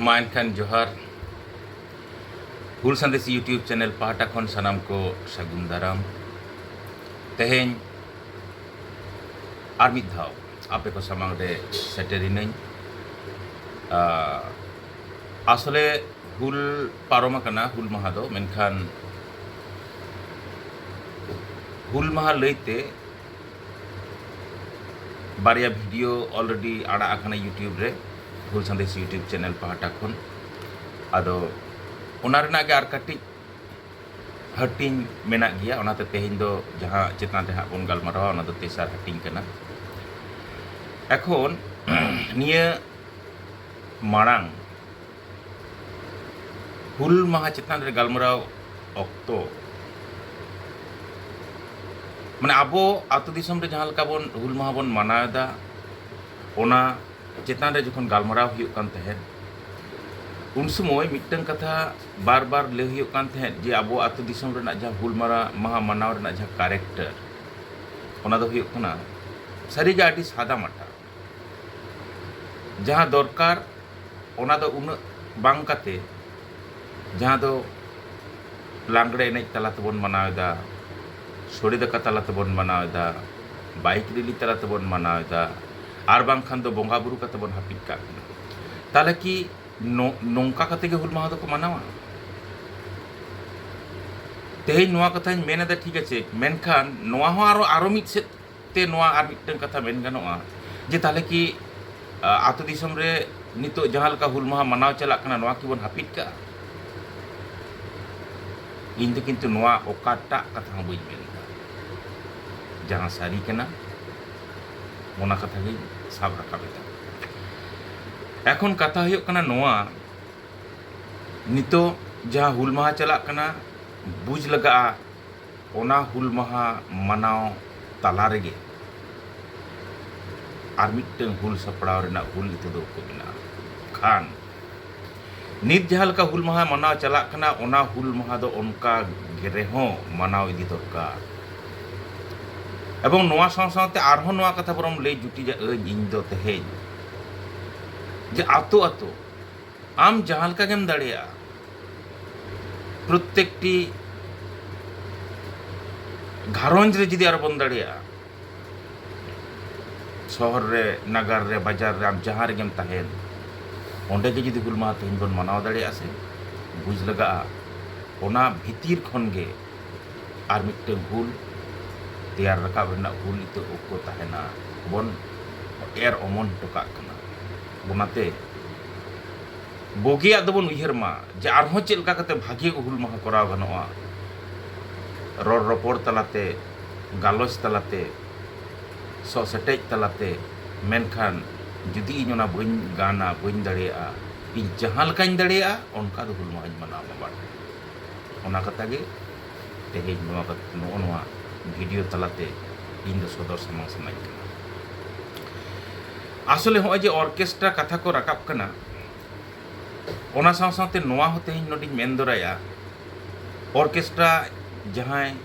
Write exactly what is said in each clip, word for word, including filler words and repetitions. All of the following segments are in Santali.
ᱢᱟ ᱮᱱᱠᱷᱟᱱ ᱡᱚᱦᱟᱨ᱾ ᱦᱩᱞ ᱥᱟᱸᱫᱮᱥ YouTube ᱪᱮᱱᱮᱞ ᱯᱟᱦᱴᱟ ᱠᱷᱚᱱ ᱥᱟᱱᱟᱢ ᱠᱚ ᱥᱟᱹᱜᱩᱱ ᱫᱟᱨᱟᱢ᱾ ᱛᱮᱦᱮᱧ ᱟᱨ ᱢᱤᱫ ᱫᱷᱟᱣ ᱟᱯᱮ ᱠᱚ ᱥᱟᱢᱟᱝ ᱨᱮ ᱥᱮᱴᱮᱨ ᱤᱱᱟᱹᱧ᱾ ᱟᱥᱚᱞᱮ ᱦᱩᱞ ᱯᱟᱨᱚᱢ ᱟᱠᱟᱱᱟ, ᱦᱩᱞ ᱢᱟᱦᱟ ᱫᱚ, ᱢᱮᱱᱠᱷᱟᱱ ᱦᱩᱞ ᱢᱟᱦᱟ ᱞᱟᱹᱭᱛᱮ ᱵᱟᱨᱭᱟ ᱵᱷᱤᱰᱤᱭᱳ already ᱟᱲᱟᱜ ᱟᱠᱟᱱᱟ YouTube ᱨᱮ, ᱦᱩᱞ ᱥᱟᱸᱫᱮᱥ YouTube ᱪᱮᱱᱮᱞ ᱯᱟᱦᱴᱟ ᱠᱷᱚᱱ᱾ ᱟᱫᱚ ᱚᱱᱟ ᱨᱮᱱᱟᱜ ᱜᱮ ᱟᱨ ᱠᱟᱹᱴᱤᱡ ᱦᱟᱹᱴᱤᱧ ᱢᱮᱱᱟᱜ ᱜᱮᱭᱟ, ᱚᱱᱟᱛᱮ ᱛᱮᱦᱮᱧ ᱫᱚ ᱡᱟᱦᱟᱸ ᱪᱮᱛᱟᱱ ᱨᱮ ᱦᱟᱸᱜ ᱵᱚᱱ ᱜᱟᱞᱢᱟᱨᱟᱣᱟ, ᱚᱱᱟ ᱫᱚ ᱛᱮᱥᱟᱨ ᱦᱟᱹᱴᱤᱧ ᱠᱟᱱᱟ᱾ ᱮᱠᱷᱚᱱ ᱱᱤᱭᱟᱹ ᱢᱟᱲᱟᱝ ᱦᱩᱞ ᱢᱟᱦᱟ ᱪᱮᱛᱟᱱ ᱨᱮ ᱜᱟᱞᱢᱟᱨᱟᱣ ᱚᱠᱛᱚ, ᱢᱟᱱᱮ, ᱟᱵᱚ ᱟᱹᱛᱩ ᱫᱤᱥᱚᱢ ᱨᱮ ᱡᱟᱦᱟᱸ ᱞᱮᱠᱟ ᱵᱚᱱ ᱦᱩᱞ ᱢᱟᱦᱟ ᱵᱚᱱ ᱢᱟᱱᱟᱣ ᱮᱫᱟ, ᱚᱱᱟ ᱪᱮᱛᱟᱱ ᱨᱮ ᱡᱚᱠᱷᱚᱱ ᱜᱟᱞᱢᱟᱨᱟᱣ ᱦᱩᱭᱩᱜ ᱠᱟᱱ ᱛᱟᱦᱮᱸᱫ, ᱩᱱ ᱥᱚᱢᱚᱭ ᱢᱤᱫᱴᱟᱝ ᱠᱟᱛᱷᱟ ᱵᱟᱨ ᱵᱟᱨ ᱞᱟᱹᱭ ᱦᱩᱭᱩᱜ ᱠᱟᱱ ᱛᱟᱦᱮᱸᱫ ᱡᱮ ᱟᱵᱚ ᱟᱹᱛᱩ ᱫᱤᱥᱚᱢ ᱨᱮᱱᱟᱜ ᱡᱟᱦᱟᱸ ᱦᱩᱞ ᱢᱟᱨᱟ-, ᱢᱟᱦᱟ ᱢᱟᱱᱟᱣ ᱨᱮᱱᱟᱜ ᱡᱟᱦᱟᱸ ᱠᱮᱨᱮᱠᱴᱟᱨ, ᱚᱱᱟ ᱫᱚ ᱦᱩᱭᱩᱜ ᱠᱟᱱᱟ ᱥᱟᱹᱨᱤᱜᱮ ᱟᱹᱰᱤ ᱥᱟᱫᱟ ᱢᱟᱴᱟ᱾ ᱡᱟᱦᱟᱸ ᱫᱚᱨᱠᱟᱨ, ᱚᱱᱟ ᱫᱚ ᱩᱱᱟᱹᱜ ᱵᱟᱝ ᱠᱟᱛᱮ, ᱡᱟᱦᱟᱸ ᱫᱚ ᱞᱟᱜᱽᱲᱮ ᱮᱱᱮᱡ ᱛᱟᱞᱟ ᱛᱮᱵᱚᱱ ᱢᱟᱱᱟᱣ ᱮᱫᱟ, ᱥᱚᱲᱮ ᱫᱟᱠᱟ ᱛᱟᱞᱟ ᱛᱮᱵᱚᱱ ᱢᱟᱱᱟᱣ ᱮᱫᱟ, ᱵᱟᱭᱤᱠ ᱨᱮᱞᱤ ᱛᱟᱞᱟ ᱛᱮᱵᱚᱱ ᱢᱟᱱᱟᱣ ᱮᱫᱟ, ᱟᱨ ᱵᱟᱝᱠᱷᱟᱱ ᱫᱚ ᱵᱚᱸᱜᱟ ᱵᱩᱨᱩ ᱠᱟᱛᱮ ᱵᱚᱱ ᱦᱟᱹᱯᱤᱫ ᱠᱟᱜ ᱠᱟᱱᱟ᱾ ᱛᱟᱦᱚᱞᱮ ᱠᱤ ᱱᱚ-, ᱱᱚᱝᱠᱟ ᱠᱟᱛᱮ ᱜᱮ ᱦᱩᱞ ᱢᱟᱦᱟ ᱫᱚᱠᱚ ᱢᱟᱱᱟᱣᱟ? ᱛᱮᱦᱮᱧ ᱱᱚᱣᱟ ᱠᱟᱛᱷᱟᱧ ᱢᱮᱱ ᱮᱫᱟ, ᱴᱷᱤᱠ ᱟᱪᱷᱮ, ᱢᱮᱱᱠᱷᱟᱱ ᱱᱚᱣᱟ ᱦᱚᱸ ᱟᱨᱚ, ᱟᱨᱚ ᱢᱤᱫ ᱥᱮᱫ ᱛᱮ ᱱᱚᱣᱟ ᱟᱨ ᱢᱤᱫᱴᱟᱝ ᱠᱟᱛᱷᱟ ᱢᱮᱱ ᱜᱟᱱᱚᱜᱼᱟ ᱡᱮ ᱛᱟᱦᱚᱞᱮ ᱠᱤ, ᱟ, ᱟᱹᱛᱩ ᱫᱤᱥᱚᱢ ᱨᱮ ᱱᱤᱛᱚᱜ ᱡᱟᱦᱟᱸ ᱞᱮᱠᱟ ᱦᱩᱞ ᱢᱟᱦᱟ ᱢᱟᱱᱟᱣ ᱪᱟᱞᱟᱜ ᱠᱟᱱᱟ, ᱱᱚᱣᱟ ᱠᱤᱵᱚᱱ ᱦᱟᱹᱯᱤᱫ ᱠᱟᱜᱼᱟ? ᱤᱧ ᱫᱚ ᱠᱤᱱᱛᱩ ᱱᱚᱣᱟ ᱚᱠᱟᱴᱟᱜ ᱠᱟᱛᱷᱟ ᱦᱚᱸ ᱵᱟᱹᱧ ᱢᱮᱱ ᱮᱫᱟ᱾ ᱡᱟᱦᱟᱸ ᱥᱟᱹᱨᱤ ᱠᱟᱱᱟ, ᱚᱱᱟ ᱠᱟᱛᱷᱟ ᱜᱤᱧ ᱥᱟᱵ ᱨᱟᱠᱟᱵ ᱮᱫᱟ᱾ ᱮᱠᱷᱚᱱ ᱠᱟᱛᱷᱟ ᱦᱩᱭᱩᱜ ᱠᱟᱱᱟ ᱱᱚᱣᱟ, ᱱᱤᱛᱚᱜ ᱡᱟᱦᱟᱸ ᱦᱩᱞ ᱢᱟᱦᱟ ᱪᱟᱞᱟᱜ ᱠᱟᱱᱟ, ᱵᱩᱡᱽ ᱞᱟᱜᱟᱜᱼᱟ, ᱚᱱᱟ ᱦᱩᱞ ᱢᱟᱦᱟ ᱢᱟᱱᱟᱣ ᱛᱟᱞᱟ ᱨᱮᱜᱮ ᱟᱨ ᱢᱤᱫᱴᱟᱝ ᱦᱩᱞ ᱥᱟᱯᱲᱟᱣ ᱨᱮᱱᱟᱜ ᱦᱩᱞ ᱤᱛᱟᱹ ᱫᱚ ᱠᱚ ᱵᱮᱱᱟᱣ ᱠᱷᱟᱱ, ᱱᱤᱛ ᱡᱟᱦᱟᱸ ᱞᱮᱠᱟ ᱦᱩᱞ ᱢᱟᱦᱟ ᱢᱟᱱᱟᱣ ᱪᱟᱞᱟᱜ ᱠᱟᱱᱟ, ᱚᱱᱟ ᱦᱩᱞ ᱢᱟᱦᱟ ᱫᱚ ᱚᱱᱠᱟ ᱜᱮ ᱨᱮᱦᱚᱸ ᱢᱟᱱᱟᱣ ᱤᱫᱤ ᱫᱚᱨᱠᱟᱨ᱾ ᱮᱵᱚᱝ ᱱᱚᱣᱟ ᱥᱟᱶ ᱥᱟᱶᱛᱮ ᱟᱨᱦᱚᱸ ᱱᱚᱣᱟ ᱠᱟᱛᱷᱟ ᱵᱚᱨᱚᱝ ᱞᱟᱹᱭ ᱡᱩᱴᱤᱡᱟᱜ ᱟᱹᱧ ᱤᱧ ᱫᱚ ᱛᱮᱦᱮᱧ, ᱡᱮ ᱟᱛᱳ ᱟᱛᱳ ᱟᱢ ᱡᱟᱦᱟᱸ ᱞᱮᱠᱟ ᱜᱮᱢ ᱫᱟᱲᱮᱭᱟᱜᱼᱟ, ᱯᱨᱚᱛᱛᱮᱠᱴᱤ ᱜᱷᱟᱨᱚᱸᱡᱽ ᱨᱮ ᱡᱩᱫᱤ ᱟᱨᱚ ᱵᱚᱱ ᱫᱟᱲᱮᱭᱟᱜᱼᱟ, ᱥᱚᱦᱚᱨ ᱨᱮ, ᱱᱟᱜᱟᱨ ᱨᱮ, ᱵᱟᱡᱟᱨ ᱨᱮ, ᱟᱢ ᱡᱟᱦᱟᱸ ᱨᱮᱜᱮᱢ ᱛᱟᱦᱮᱱ, ᱚᱸᱰᱮ ᱜᱮ ᱡᱩᱫᱤ ᱦᱩᱞ ᱢᱟᱦᱟ ᱛᱮᱦᱮᱧ ᱵᱚᱱ ᱢᱟᱱᱟᱣ ᱫᱟᱲᱮᱭᱟᱜᱼᱟ ᱥᱮ, ᱵᱩᱡᱽ ᱞᱟᱜᱟᱜᱼᱟ, ᱚᱱᱟ ᱵᱷᱤᱛᱤᱨ ᱠᱷᱚᱱ ᱜᱮ ᱟᱨ ᱢᱤᱫᱴᱟᱝ ᱦᱩᱞ ᱛᱮᱭᱟᱨ ᱨᱟᱠᱟᱵ ᱨᱮᱱᱟᱜ ᱦᱩᱞ ᱤᱛᱟᱹ ᱚᱠ ᱠᱚ ᱛᱟᱦᱮᱱᱟ, ᱵᱚᱱ ᱮᱨ ᱚᱢᱚᱱ ᱦᱚᱴᱚ ᱠᱟᱜ ᱠᱟᱱᱟ᱾ ᱚᱱᱟᱛᱮ ᱵᱩᱜᱤᱭᱟᱜ ᱫᱚᱵᱚᱱ ᱩᱭᱦᱟᱹᱨ ᱢᱟ ᱡᱮ ᱟᱨᱦᱚᱸ ᱪᱮᱫ ᱞᱮᱠᱟ ᱠᱟᱛᱮ ᱵᱷᱟᱜᱮ ᱦᱩᱞ ᱢᱟᱦᱟ ᱠᱚᱨᱟᱣ ᱜᱟᱱᱚᱜᱼᱟ, ᱨᱚᱲ ᱨᱚᱯᱚᱲ ᱛᱟᱞᱟᱛᱮ, ᱜᱟᱞᱚᱪ ᱛᱟᱞᱟᱛᱮ, ᱥᱚᱜ ᱥᱮᱴᱮᱡ ᱛᱟᱞᱟᱛᱮ᱾ ᱢᱮᱱᱠᱷᱟᱱ ᱡᱩᱫᱤ ᱤᱧ ᱚᱱᱟ ᱵᱟᱹᱧ ᱜᱟᱱᱟ, ᱵᱟᱹᱧ ᱫᱟᱲᱮᱭᱟᱜᱼᱟ, ᱤᱧ ᱡᱟᱦᱟᱸ ᱞᱮᱠᱟᱧ ᱫᱟᱲᱮᱭᱟᱜᱼᱟ ᱚᱱᱠᱟ ᱫᱚ ᱦᱩᱞ ᱢᱟᱦᱟᱧ ᱢᱟᱱᱟᱣ ᱢᱟ ᱵᱟᱲᱮ᱾ ᱚᱱᱟ ᱠᱟᱛᱷᱟ ᱜᱮ ᱛᱮᱦᱮᱧ ᱱᱚᱣᱟ ᱠᱟᱛ-, ᱱᱚᱜᱼᱚ ᱱᱚᱣᱟ ᱵᱷᱤᱰᱤᱭᱳ ᱛᱟᱞᱟᱛᱮ ᱤᱧ ᱫᱚ ᱥᱚᱫᱚᱨ ᱥᱟᱢᱟᱝ ᱥᱟᱱᱟᱧ ᱠᱟᱱᱟ᱾ ᱟᱥᱚᱞᱮ ᱦᱚᱸᱜᱼᱚᱭ ᱡᱮ ᱚᱨᱠᱮᱥᱴᱨᱟ ᱠᱟᱛᱷᱟ ᱠᱚ ᱨᱟᱠᱟᱵ ᱠᱟᱱᱟ, ᱚᱱᱟ ᱥᱟᱶ ᱥᱟᱶᱛᱮ ᱱᱚᱣᱟ ᱦᱚᱸ ᱛᱮᱦᱮᱧ ᱱᱚᱰᱮᱧ ᱢᱮᱱ ᱫᱚᱨᱟᱭᱟ, ᱚᱨᱠᱮᱥᱴᱨᱟ ᱡᱟᱦᱟᱸᱭ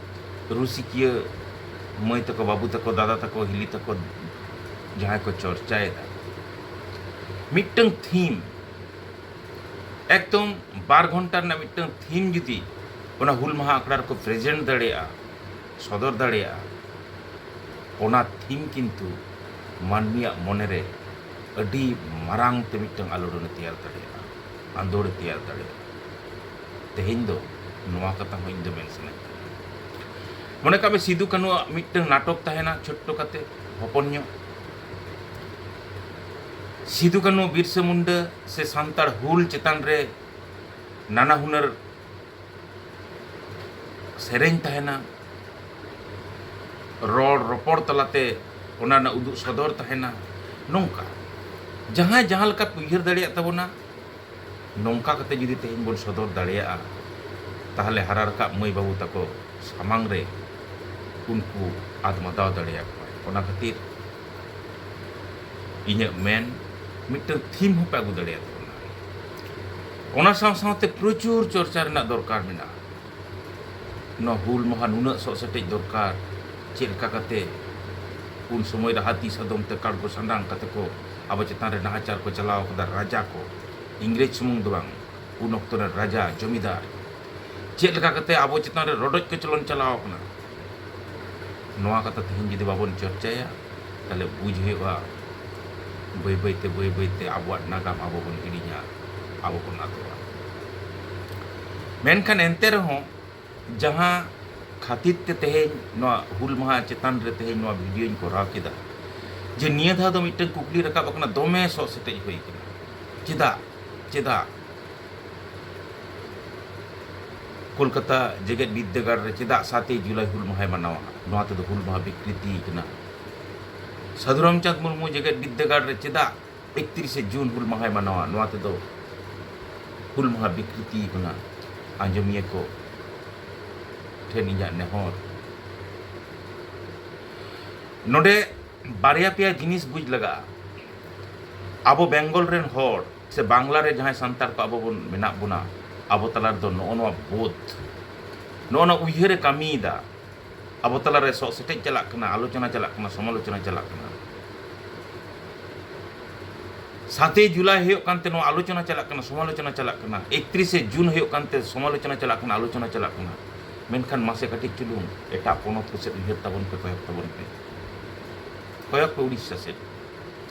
ᱨᱩᱥᱤᱠᱤᱭᱟᱹ ᱢᱟᱹᱭ ᱛᱟᱠᱚ, ᱵᱟᱹᱵᱩ ᱛᱟᱠᱚ, ᱫᱟᱫᱟ ᱛᱟᱠᱚ, ᱦᱤᱞᱤ ᱛᱟᱠᱚ ᱡᱟᱦᱟᱸᱭ ᱠᱚ ᱪᱚᱨᱪᱟᱭᱮᱫᱟ, ᱢᱤᱫᱴᱟᱝ ᱛᱷᱤᱢ, ᱮᱠᱫᱚᱢ ᱵᱟᱨ ᱜᱷᱚᱱᱴᱟ ᱨᱮᱱᱟᱜ ᱢᱤᱫᱴᱟᱝ ᱛᱷᱤᱢ ᱡᱩᱫᱤ ᱚᱱᱟ ᱦᱩᱞ ᱢᱟᱦᱟ ᱟᱠᱷᱲᱟ ᱨᱮᱠᱚ ᱯᱨᱮᱡᱮᱱᱴ ᱫᱟᱲᱮᱭᱟᱜᱼᱟ, ᱥᱚᱫᱚᱨ ᱫᱟᱲᱮᱭᱟᱜᱼᱟ, ᱚᱱᱟ ᱛᱷᱤᱢ ᱠᱤᱱᱛᱩ ᱢᱟᱹᱱᱢᱤᱭᱟᱜ ᱢᱚᱱᱮᱨᱮ ᱟᱹᱰᱤ ᱢᱟᱨᱟᱝ ᱛᱮ ᱢᱤᱫᱴᱟᱝ ᱟᱞᱳᱲᱚᱱᱮ ᱛᱮᱭᱟᱨ ᱫᱟᱲᱮᱭᱟᱜᱼᱟ, ᱟᱸᱫᱳᱲᱮ ᱛᱮᱭᱟᱨ ᱫᱟᱲᱮᱭᱟᱜᱼᱟ᱾ ᱛᱮᱦᱮᱧ ᱫᱚ ᱱᱚᱣᱟ ᱠᱟᱛᱷᱟ ᱦᱚᱸ ᱤᱧ ᱫᱚ ᱢᱮᱱ ᱥᱟᱱᱟᱧ ᱠᱟᱱᱟ᱾ ᱢᱚᱱᱮ ᱠᱟᱜ ᱢᱮ, ᱥᱤᱫᱩ ᱠᱟᱹᱱᱩᱣᱟᱜ ᱢᱤᱫᱴᱟᱝ ᱱᱟᱴᱚᱠ ᱛᱟᱦᱮᱱᱟ, ᱪᱷᱳᱴᱴᱚ ᱠᱟᱛᱮ, ᱦᱚᱯᱚᱱ ᱧᱚᱜ᱾ ᱥᱤᱫᱩ ᱠᱟᱹᱱᱩ, ᱵᱤᱨᱥᱟᱹ ᱢᱩᱱᱰᱟᱹ ᱥᱮ ᱥᱟᱱᱛᱟᱲ ᱦᱩᱞ ᱪᱮᱛᱟᱱ ᱨᱮ ᱱᱟᱱᱟ ᱦᱩᱱᱟᱹᱨ ᱥᱮᱨᱮᱧ ᱛᱟᱦᱮᱱᱟ, ᱨᱚᱲ ᱨᱚᱯᱚᱲ ᱛᱟᱞᱟᱛᱮ ᱚᱱᱟ ᱨᱮᱱᱟᱜ ᱩᱫᱩᱜ ᱥᱚᱫᱚᱨ ᱛᱟᱦᱮᱱᱟ᱾ ᱱᱚᱝᱠᱟ ᱡᱟᱦᱟᱸᱭ ᱡᱟᱦᱟᱸ ᱞᱮᱠᱟ ᱩᱭᱦᱟᱹᱨ ᱫᱟᱲᱮᱭᱟᱜ ᱛᱟᱵᱚᱱᱟ, ᱱᱚᱝᱠᱟ ᱠᱟᱛᱮ ᱡᱩᱫᱤ ᱛᱮᱦᱮᱧ ᱵᱚᱱ ᱥᱚᱫᱚᱨ ᱫᱟᱲᱮᱭᱟᱜᱼᱟ, ᱛᱟᱦᱚᱞᱮ ᱦᱟᱨᱟ ᱨᱟᱠᱟᱵ ᱢᱟᱹᱭ ᱵᱟᱹᱵᱩ ᱛᱟᱠᱚ ᱥᱟᱢᱟᱝ ᱨᱮ ᱩᱱᱠᱩ ᱟᱫ ᱢᱟᱫᱟᱣ ᱫᱟᱲᱮᱭᱟᱠᱚᱣᱟ᱾ ᱚᱱᱟ ᱠᱷᱟᱹᱛᱤᱨ ᱤᱧᱟᱹᱜ ᱢᱮᱱ, ᱢᱤᱫᱴᱟᱝ ᱛᱷᱤᱢ ᱦᱚᱸᱯᱮ ᱟᱹᱜᱩ ᱫᱟᱲᱮᱭᱟᱜ ᱛᱟᱵᱚᱱᱟ᱾ ᱚᱱᱟ ᱥᱟᱶ ᱥᱟᱶᱛᱮ ᱯᱨᱚᱪᱩᱨ ᱪᱚᱨᱪᱟ ᱨᱮᱱᱟᱜ ᱫᱚᱨᱠᱟᱨ ᱢᱮᱱᱟᱜᱼᱟ᱾ ᱱᱚᱣᱟ ᱦᱩᱞ ᱢᱟᱦᱟ ᱱᱩᱱᱟᱹᱜ ᱥᱚᱜ ᱥᱮᱴᱮᱡ ᱫᱚᱨᱠᱟᱨ, ᱪᱮᱫ ᱞᱮᱠᱟ ᱠᱟᱛᱮ ᱩᱱ ᱥᱚᱢᱚᱭ ᱨᱮ ᱦᱟᱹᱛᱤ ᱥᱟᱫᱚᱢ ᱛᱮ ᱠᱟᱲᱜᱚ ᱥᱟᱸᱰᱟᱝ ᱠᱟᱛᱮ ᱠᱚ ᱟᱵᱚ ᱪᱮᱛᱟᱱ ᱨᱮ ᱱᱟᱦᱟᱪᱟᱨ ᱠᱚ ᱪᱟᱞᱟᱣ ᱠᱟᱫᱟ, ᱨᱟᱡᱟ ᱠᱚ, ᱤᱝᱨᱮᱡᱽ ᱥᱩᱢᱩᱝ ᱫᱚ ᱵᱟᱝ, ᱩᱱ ᱚᱠᱛᱚ ᱨᱮ ᱨᱟᱡᱟ, ᱡᱚᱢᱤᱫᱟᱨ, ᱪᱮᱫ ᱞᱮᱠᱟ ᱠᱟᱛᱮ ᱟᱵᱚ ᱪᱮᱛᱟᱱ ᱨᱮ ᱨᱚᱰᱚᱡ ᱠᱚᱪᱞᱚᱱ ᱪᱟᱞᱟᱣ ᱟᱠᱟᱱᱟ, ᱱᱚᱣᱟ ᱠᱟᱛᱷᱟ ᱛᱮᱦᱮᱧ ᱡᱩᱫᱤ ᱵᱟᱵᱚᱱ ᱪᱚᱨᱪᱟᱭᱟ, ᱛᱟᱦᱞᱮ ᱵᱩᱡᱽ ᱦᱩᱭᱩᱜᱼᱟ, ᱵᱟᱹᱭ ᱵᱟᱹᱭ ᱛᱮ, ᱵᱟᱹᱭ ᱵᱟᱹᱭ ᱛᱮ ᱟᱵᱚᱣᱟᱜ ᱱᱟᱜᱟᱢ ᱟᱵᱚ ᱵᱚᱱ ᱦᱤᱲᱤᱧᱟ, ᱟᱵᱚ ᱵᱚᱱ ᱟᱫᱚᱜᱼᱟ᱾ ᱢᱮᱱᱠᱷᱟᱱ ᱮᱱᱛᱮ ᱨᱮᱦᱚᱸ ᱡᱟᱦᱟᱸ ᱠᱷᱟᱹᱛᱤᱨ ᱛᱮ ᱛᱮᱦᱮᱧ ᱱᱚᱣᱟ ᱦᱩᱞ ᱢᱟᱦᱟ ᱪᱮᱛᱟᱱ ᱨᱮ ᱛᱮᱦᱮᱧ ᱱᱚᱣᱟ ᱵᱷᱤᱰᱤᱭᱳᱧ ᱠᱚᱨᱟᱣ ᱠᱮᱫᱟ, ᱡᱮ ᱱᱤᱭᱟᱹ ᱫᱷᱟᱣ ᱫᱚ ᱢᱤᱫᱴᱟᱝ ᱠᱩᱠᱞᱤ ᱨᱟᱠᱟᱵ ᱟᱠᱟᱱᱟ, ᱫᱚᱢᱮ ᱥᱚᱜ ᱥᱮᱴᱮᱡ ᱦᱩᱭ ᱟᱠᱟᱱᱟ᱾ ᱪᱮᱫᱟᱜ? ᱪᱮᱫᱟᱜ ᱠᱳᱞᱠᱟᱛᱟ ᱡᱮᱜᱮᱛ ᱵᱤᱫᱽᱫᱟᱹᱜᱟᱲ ᱨᱮ ᱪᱮᱫᱟᱜ ᱥᱟᱛᱮᱭ ᱡᱩᱞᱟᱭ ᱦᱩᱞ ᱢᱟᱦᱟᱭ ᱢᱟᱱᱟᱣᱟ? ᱱᱚᱣᱟ ᱛᱮᱫᱚ ᱦᱩᱞ ᱢᱟᱦᱟ ᱵᱤᱠᱨᱤᱛᱤ ᱠᱟᱱᱟ᱾ ᱥᱟᱹᱫᱷᱩ ᱨᱟᱢᱪᱟᱸᱫᱽ ᱢᱩᱨᱢᱩ ᱡᱮᱜᱮᱛ ᱵᱤᱫᱽᱫᱟᱹᱜᱟᱲ ᱨᱮ ᱪᱮᱫᱟᱜ ᱮᱠᱛᱨᱤᱥᱮ ᱡᱩᱱ ᱦᱩᱞ ᱢᱟᱦᱟᱭ ᱢᱟᱱᱟᱣᱟ? ᱱᱚᱣᱟ ᱛᱮᱫᱚ ᱦᱩᱞ ᱢᱟᱦᱟ ᱵᱤᱠᱨᱤᱛᱤ ᱠᱟᱱᱟ᱾ ᱟᱸᱡᱚᱢᱤᱭᱟᱹ ᱠᱚ ᱴᱷᱮᱱ ᱤᱧᱟᱹᱜ ᱱᱮᱦᱚᱨ, ᱱᱚᱰᱮ ᱵᱟᱨᱭᱟ ᱯᱮᱭᱟ ᱡᱤᱱᱤᱥ ᱵᱩᱡᱽ ᱞᱟᱜᱟᱜᱼᱟ᱾ ᱟᱵᱚ ᱵᱮᱝᱜᱚᱞ ᱨᱮᱱ ᱦᱚᱲ ᱥᱮ ᱵᱟᱝᱞᱟ ᱨᱮ ᱡᱟᱦᱟᱸᱭ ᱥᱟᱱᱛᱟᱲ ᱠᱚ ᱟᱵᱚ ᱵᱚᱱ ᱢᱮᱱᱟᱜ ᱵᱚᱱᱟ, ᱟᱵᱚ ᱛᱟᱞᱟ ᱨᱮᱫᱚ ᱱᱚᱜᱼᱚ ᱱᱚᱣᱟ ᱵᱳᱫᱷ, ᱱᱚᱜᱼᱚ ᱱᱚᱣᱟ ᱩᱭᱦᱟᱹᱨᱮ ᱠᱟᱹᱢᱤᱭᱮᱫᱟ᱾ ᱟᱵᱚ ᱛᱟᱞᱟᱨᱮ ᱥᱚᱜ ᱥᱮᱴᱮᱡ ᱪᱟᱞᱟᱜ ᱠᱟᱱᱟ, ᱟᱞᱳᱪᱚᱱᱟ ᱪᱟᱞᱟᱜ ᱠᱟᱱᱟ, ᱥᱚᱢᱟᱞᱳᱪᱚᱱᱟ ᱪᱟᱞᱟᱜ ᱠᱟᱱᱟ᱾ ᱥᱟᱛᱮᱭ ᱡᱩᱞᱟᱭ ᱦᱩᱭᱩᱜ ᱠᱟᱱᱛᱮ ᱱᱚᱣᱟ ᱟᱞᱳᱪᱚᱱᱟ ᱪᱟᱞᱟᱜ ᱠᱟᱱᱟ, ᱥᱚᱢᱟᱞᱳᱪᱚᱱᱟ ᱪᱟᱞᱟᱜ ᱠᱟᱱᱟ᱾ ᱮᱠᱛᱨᱤᱥᱮ ᱡᱩᱱ ᱦᱩᱭᱩᱜ ᱠᱟᱱᱛᱮ ᱥᱚᱢᱟᱞᱳᱪᱚᱱᱟ ᱪᱟᱞᱟᱜ ᱠᱟᱱᱟ, ᱟᱞᱳᱪᱚᱱᱟ ᱪᱟᱞᱟᱜ ᱠᱟᱱᱟ᱾ ᱢᱮᱱᱠᱷᱟᱱ ᱢᱟᱥᱮ ᱠᱟᱹᱴᱤᱡ ᱪᱩᱞᱩᱝ ᱮᱴᱟᱜ ᱯᱚᱱᱚᱛ ᱠᱚ ᱥᱮᱫ ᱩᱭᱦᱟᱹᱨ ᱛᱟᱵᱚᱱ ᱯᱮ, ᱠᱚᱭᱚᱜ ᱛᱟᱵᱚᱱ ᱯᱮ, ᱠᱚᱭᱚᱜ ᱯᱮ ᱩᱲᱤᱥᱥᱟ ᱥᱮᱫ,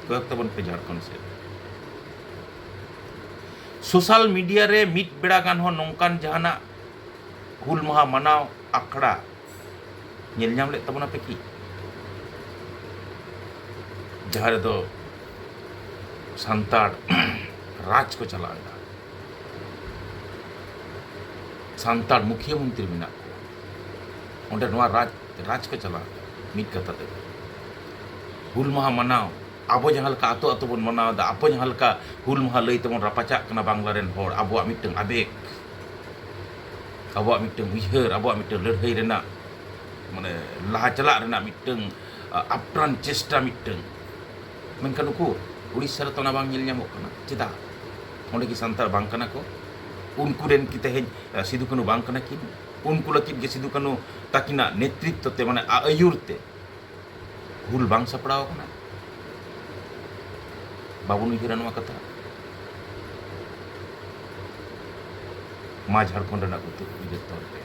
ᱠᱚᱭᱚᱜ ᱛᱟᱵᱚᱱ ᱯᱮ ᱡᱷᱟᱲᱠᱷᱚᱸᱰ ᱥᱮᱫ᱾ ᱥᱳᱥᱟᱞ ᱢᱤᱰᱤᱭᱟ ᱨᱮ ᱢᱤᱫ ᱵᱮᱲᱟ ᱜᱟᱱ ᱦᱚᱸ ᱱᱚᱝᱠᱟᱱ ᱡᱟᱦᱟᱱᱟᱜ ᱦᱩᱞ ᱢᱟᱦᱟ ᱢᱟᱱᱟᱣ ᱟᱠᱷᱲᱟ ᱧᱮᱞ ᱧᱟᱢ ᱞᱮᱫ ᱛᱟᱵᱚᱱᱟ ᱯᱮ ᱠᱤ? ᱡᱟᱦᱟᱸ ᱨᱮᱫᱚ ᱥᱟᱱᱛᱟᱲ ᱨᱟᱡᱽ ᱠᱚ ᱪᱟᱞᱟᱣ ᱮᱫᱟ, ᱥᱟᱱᱛᱟᱲ ᱢᱩᱠᱷᱤᱭᱟᱹ ᱢᱚᱱᱛᱨᱤ ᱢᱮᱱᱟᱜ ᱠᱚᱣᱟ, ᱚᱸᱰᱮ ᱱᱚᱣᱟ ᱨᱟᱡᱽ, ᱨᱟᱡᱽ ᱠᱚ ᱪᱟᱞᱟᱣ ᱮᱫᱟ᱾ ᱢᱤᱫ ᱠᱟᱛᱷᱟ ᱛᱮ, ᱦᱩᱞ ᱢᱟᱦᱟ ᱢᱟᱱᱟᱣ, ᱟᱵᱚ ᱡᱟᱦᱟᱸ ᱞᱮᱠᱟ ᱟᱛᱳ ᱟᱛᱳ ᱵᱚᱱ ᱢᱟᱱᱟᱣ ᱮᱫᱟ, ᱟᱵᱚ ᱡᱟᱦᱟᱸ ᱞᱮᱠᱟ ᱦᱩᱞ ᱢᱟᱦᱟ ᱞᱟᱹᱭ ᱛᱮᱵᱚᱱ ᱨᱟᱯᱟᱪᱟᱜ ᱠᱟᱱᱟ ᱵᱟᱝᱞᱟ ᱨᱮᱱ ᱦᱚᱲ, ᱟᱵᱚᱣᱟᱜ ᱢᱤᱫᱴᱟᱝ ᱟᱵᱮᱜᱽ, ᱟᱵᱚᱣᱟᱜ ᱢᱤᱫᱴᱟᱝ ᱩᱭᱦᱟᱹᱨ, ᱟᱵᱚᱣᱟᱜ ᱢᱤᱫᱴᱟᱝ ᱞᱟᱹᱲᱦᱟᱹᱭ ᱨᱮᱱᱟᱜ, ᱢᱟᱱᱮ, ᱞᱟᱦᱟ ᱪᱟᱞᱟᱜ ᱨᱮᱱᱟᱜ ᱢᱤᱫᱴᱟᱝ, ᱟ, ᱟᱯᱨᱟᱱ ᱪᱮᱥᱴᱟ ᱢᱤᱫᱴᱟᱝ᱾ ᱢᱮᱱᱠᱷᱟᱱ ᱩᱠᱩᱨ, ᱩᱲᱤᱥᱥᱟ ᱨᱮᱛᱚ ᱚᱱᱟ ᱵᱟᱝ ᱧᱮᱞ ᱧᱟᱢᱚᱜ ᱠᱟᱱᱟ᱾ ᱪᱮᱫᱟᱜ? ᱚᱸᱰᱮ ᱠᱤ ᱥᱟᱱᱛᱟᱲ ᱵᱟᱝ ᱠᱟᱱᱟ ᱠᱚ? ᱩᱱᱠᱩ ᱨᱮᱱ ᱠᱤ ᱛᱮᱦᱮᱧ, ᱟ, ᱥᱤᱫᱩ ᱠᱟᱹᱱᱩ ᱵᱟᱝ ᱠᱟᱱᱟ ᱠᱤᱱ? ᱩᱱᱠᱩ ᱞᱟᱹᱜᱤᱫ ᱜᱮ ᱥᱤᱫᱩ ᱠᱟᱹᱱᱩ ᱛᱟᱹᱠᱤᱱᱟᱜ ᱱᱮᱛᱨᱤᱛᱛᱚ ᱛᱮ, ᱢᱟᱱᱮ, ᱟ-, ᱟᱹᱭᱩᱨ ᱛᱮ ᱦᱩᱞ ᱵᱟᱝ ᱥᱟᱯᱲᱟᱣ ᱟᱠᱟᱱᱟ? ᱵᱟᱵᱚᱱ ᱩᱭᱦᱟᱹᱨᱟ ᱱᱚᱣᱟ ᱠᱟᱛᱷᱟ᱾ ᱢᱟ ᱡᱷᱟᱲᱠᱷᱚᱸᱰ ᱨᱮᱱᱟᱜ ᱩᱛᱟᱹᱨ ᱩᱭᱦᱟᱹᱨ ᱛᱚᱞ ᱯᱮ᱾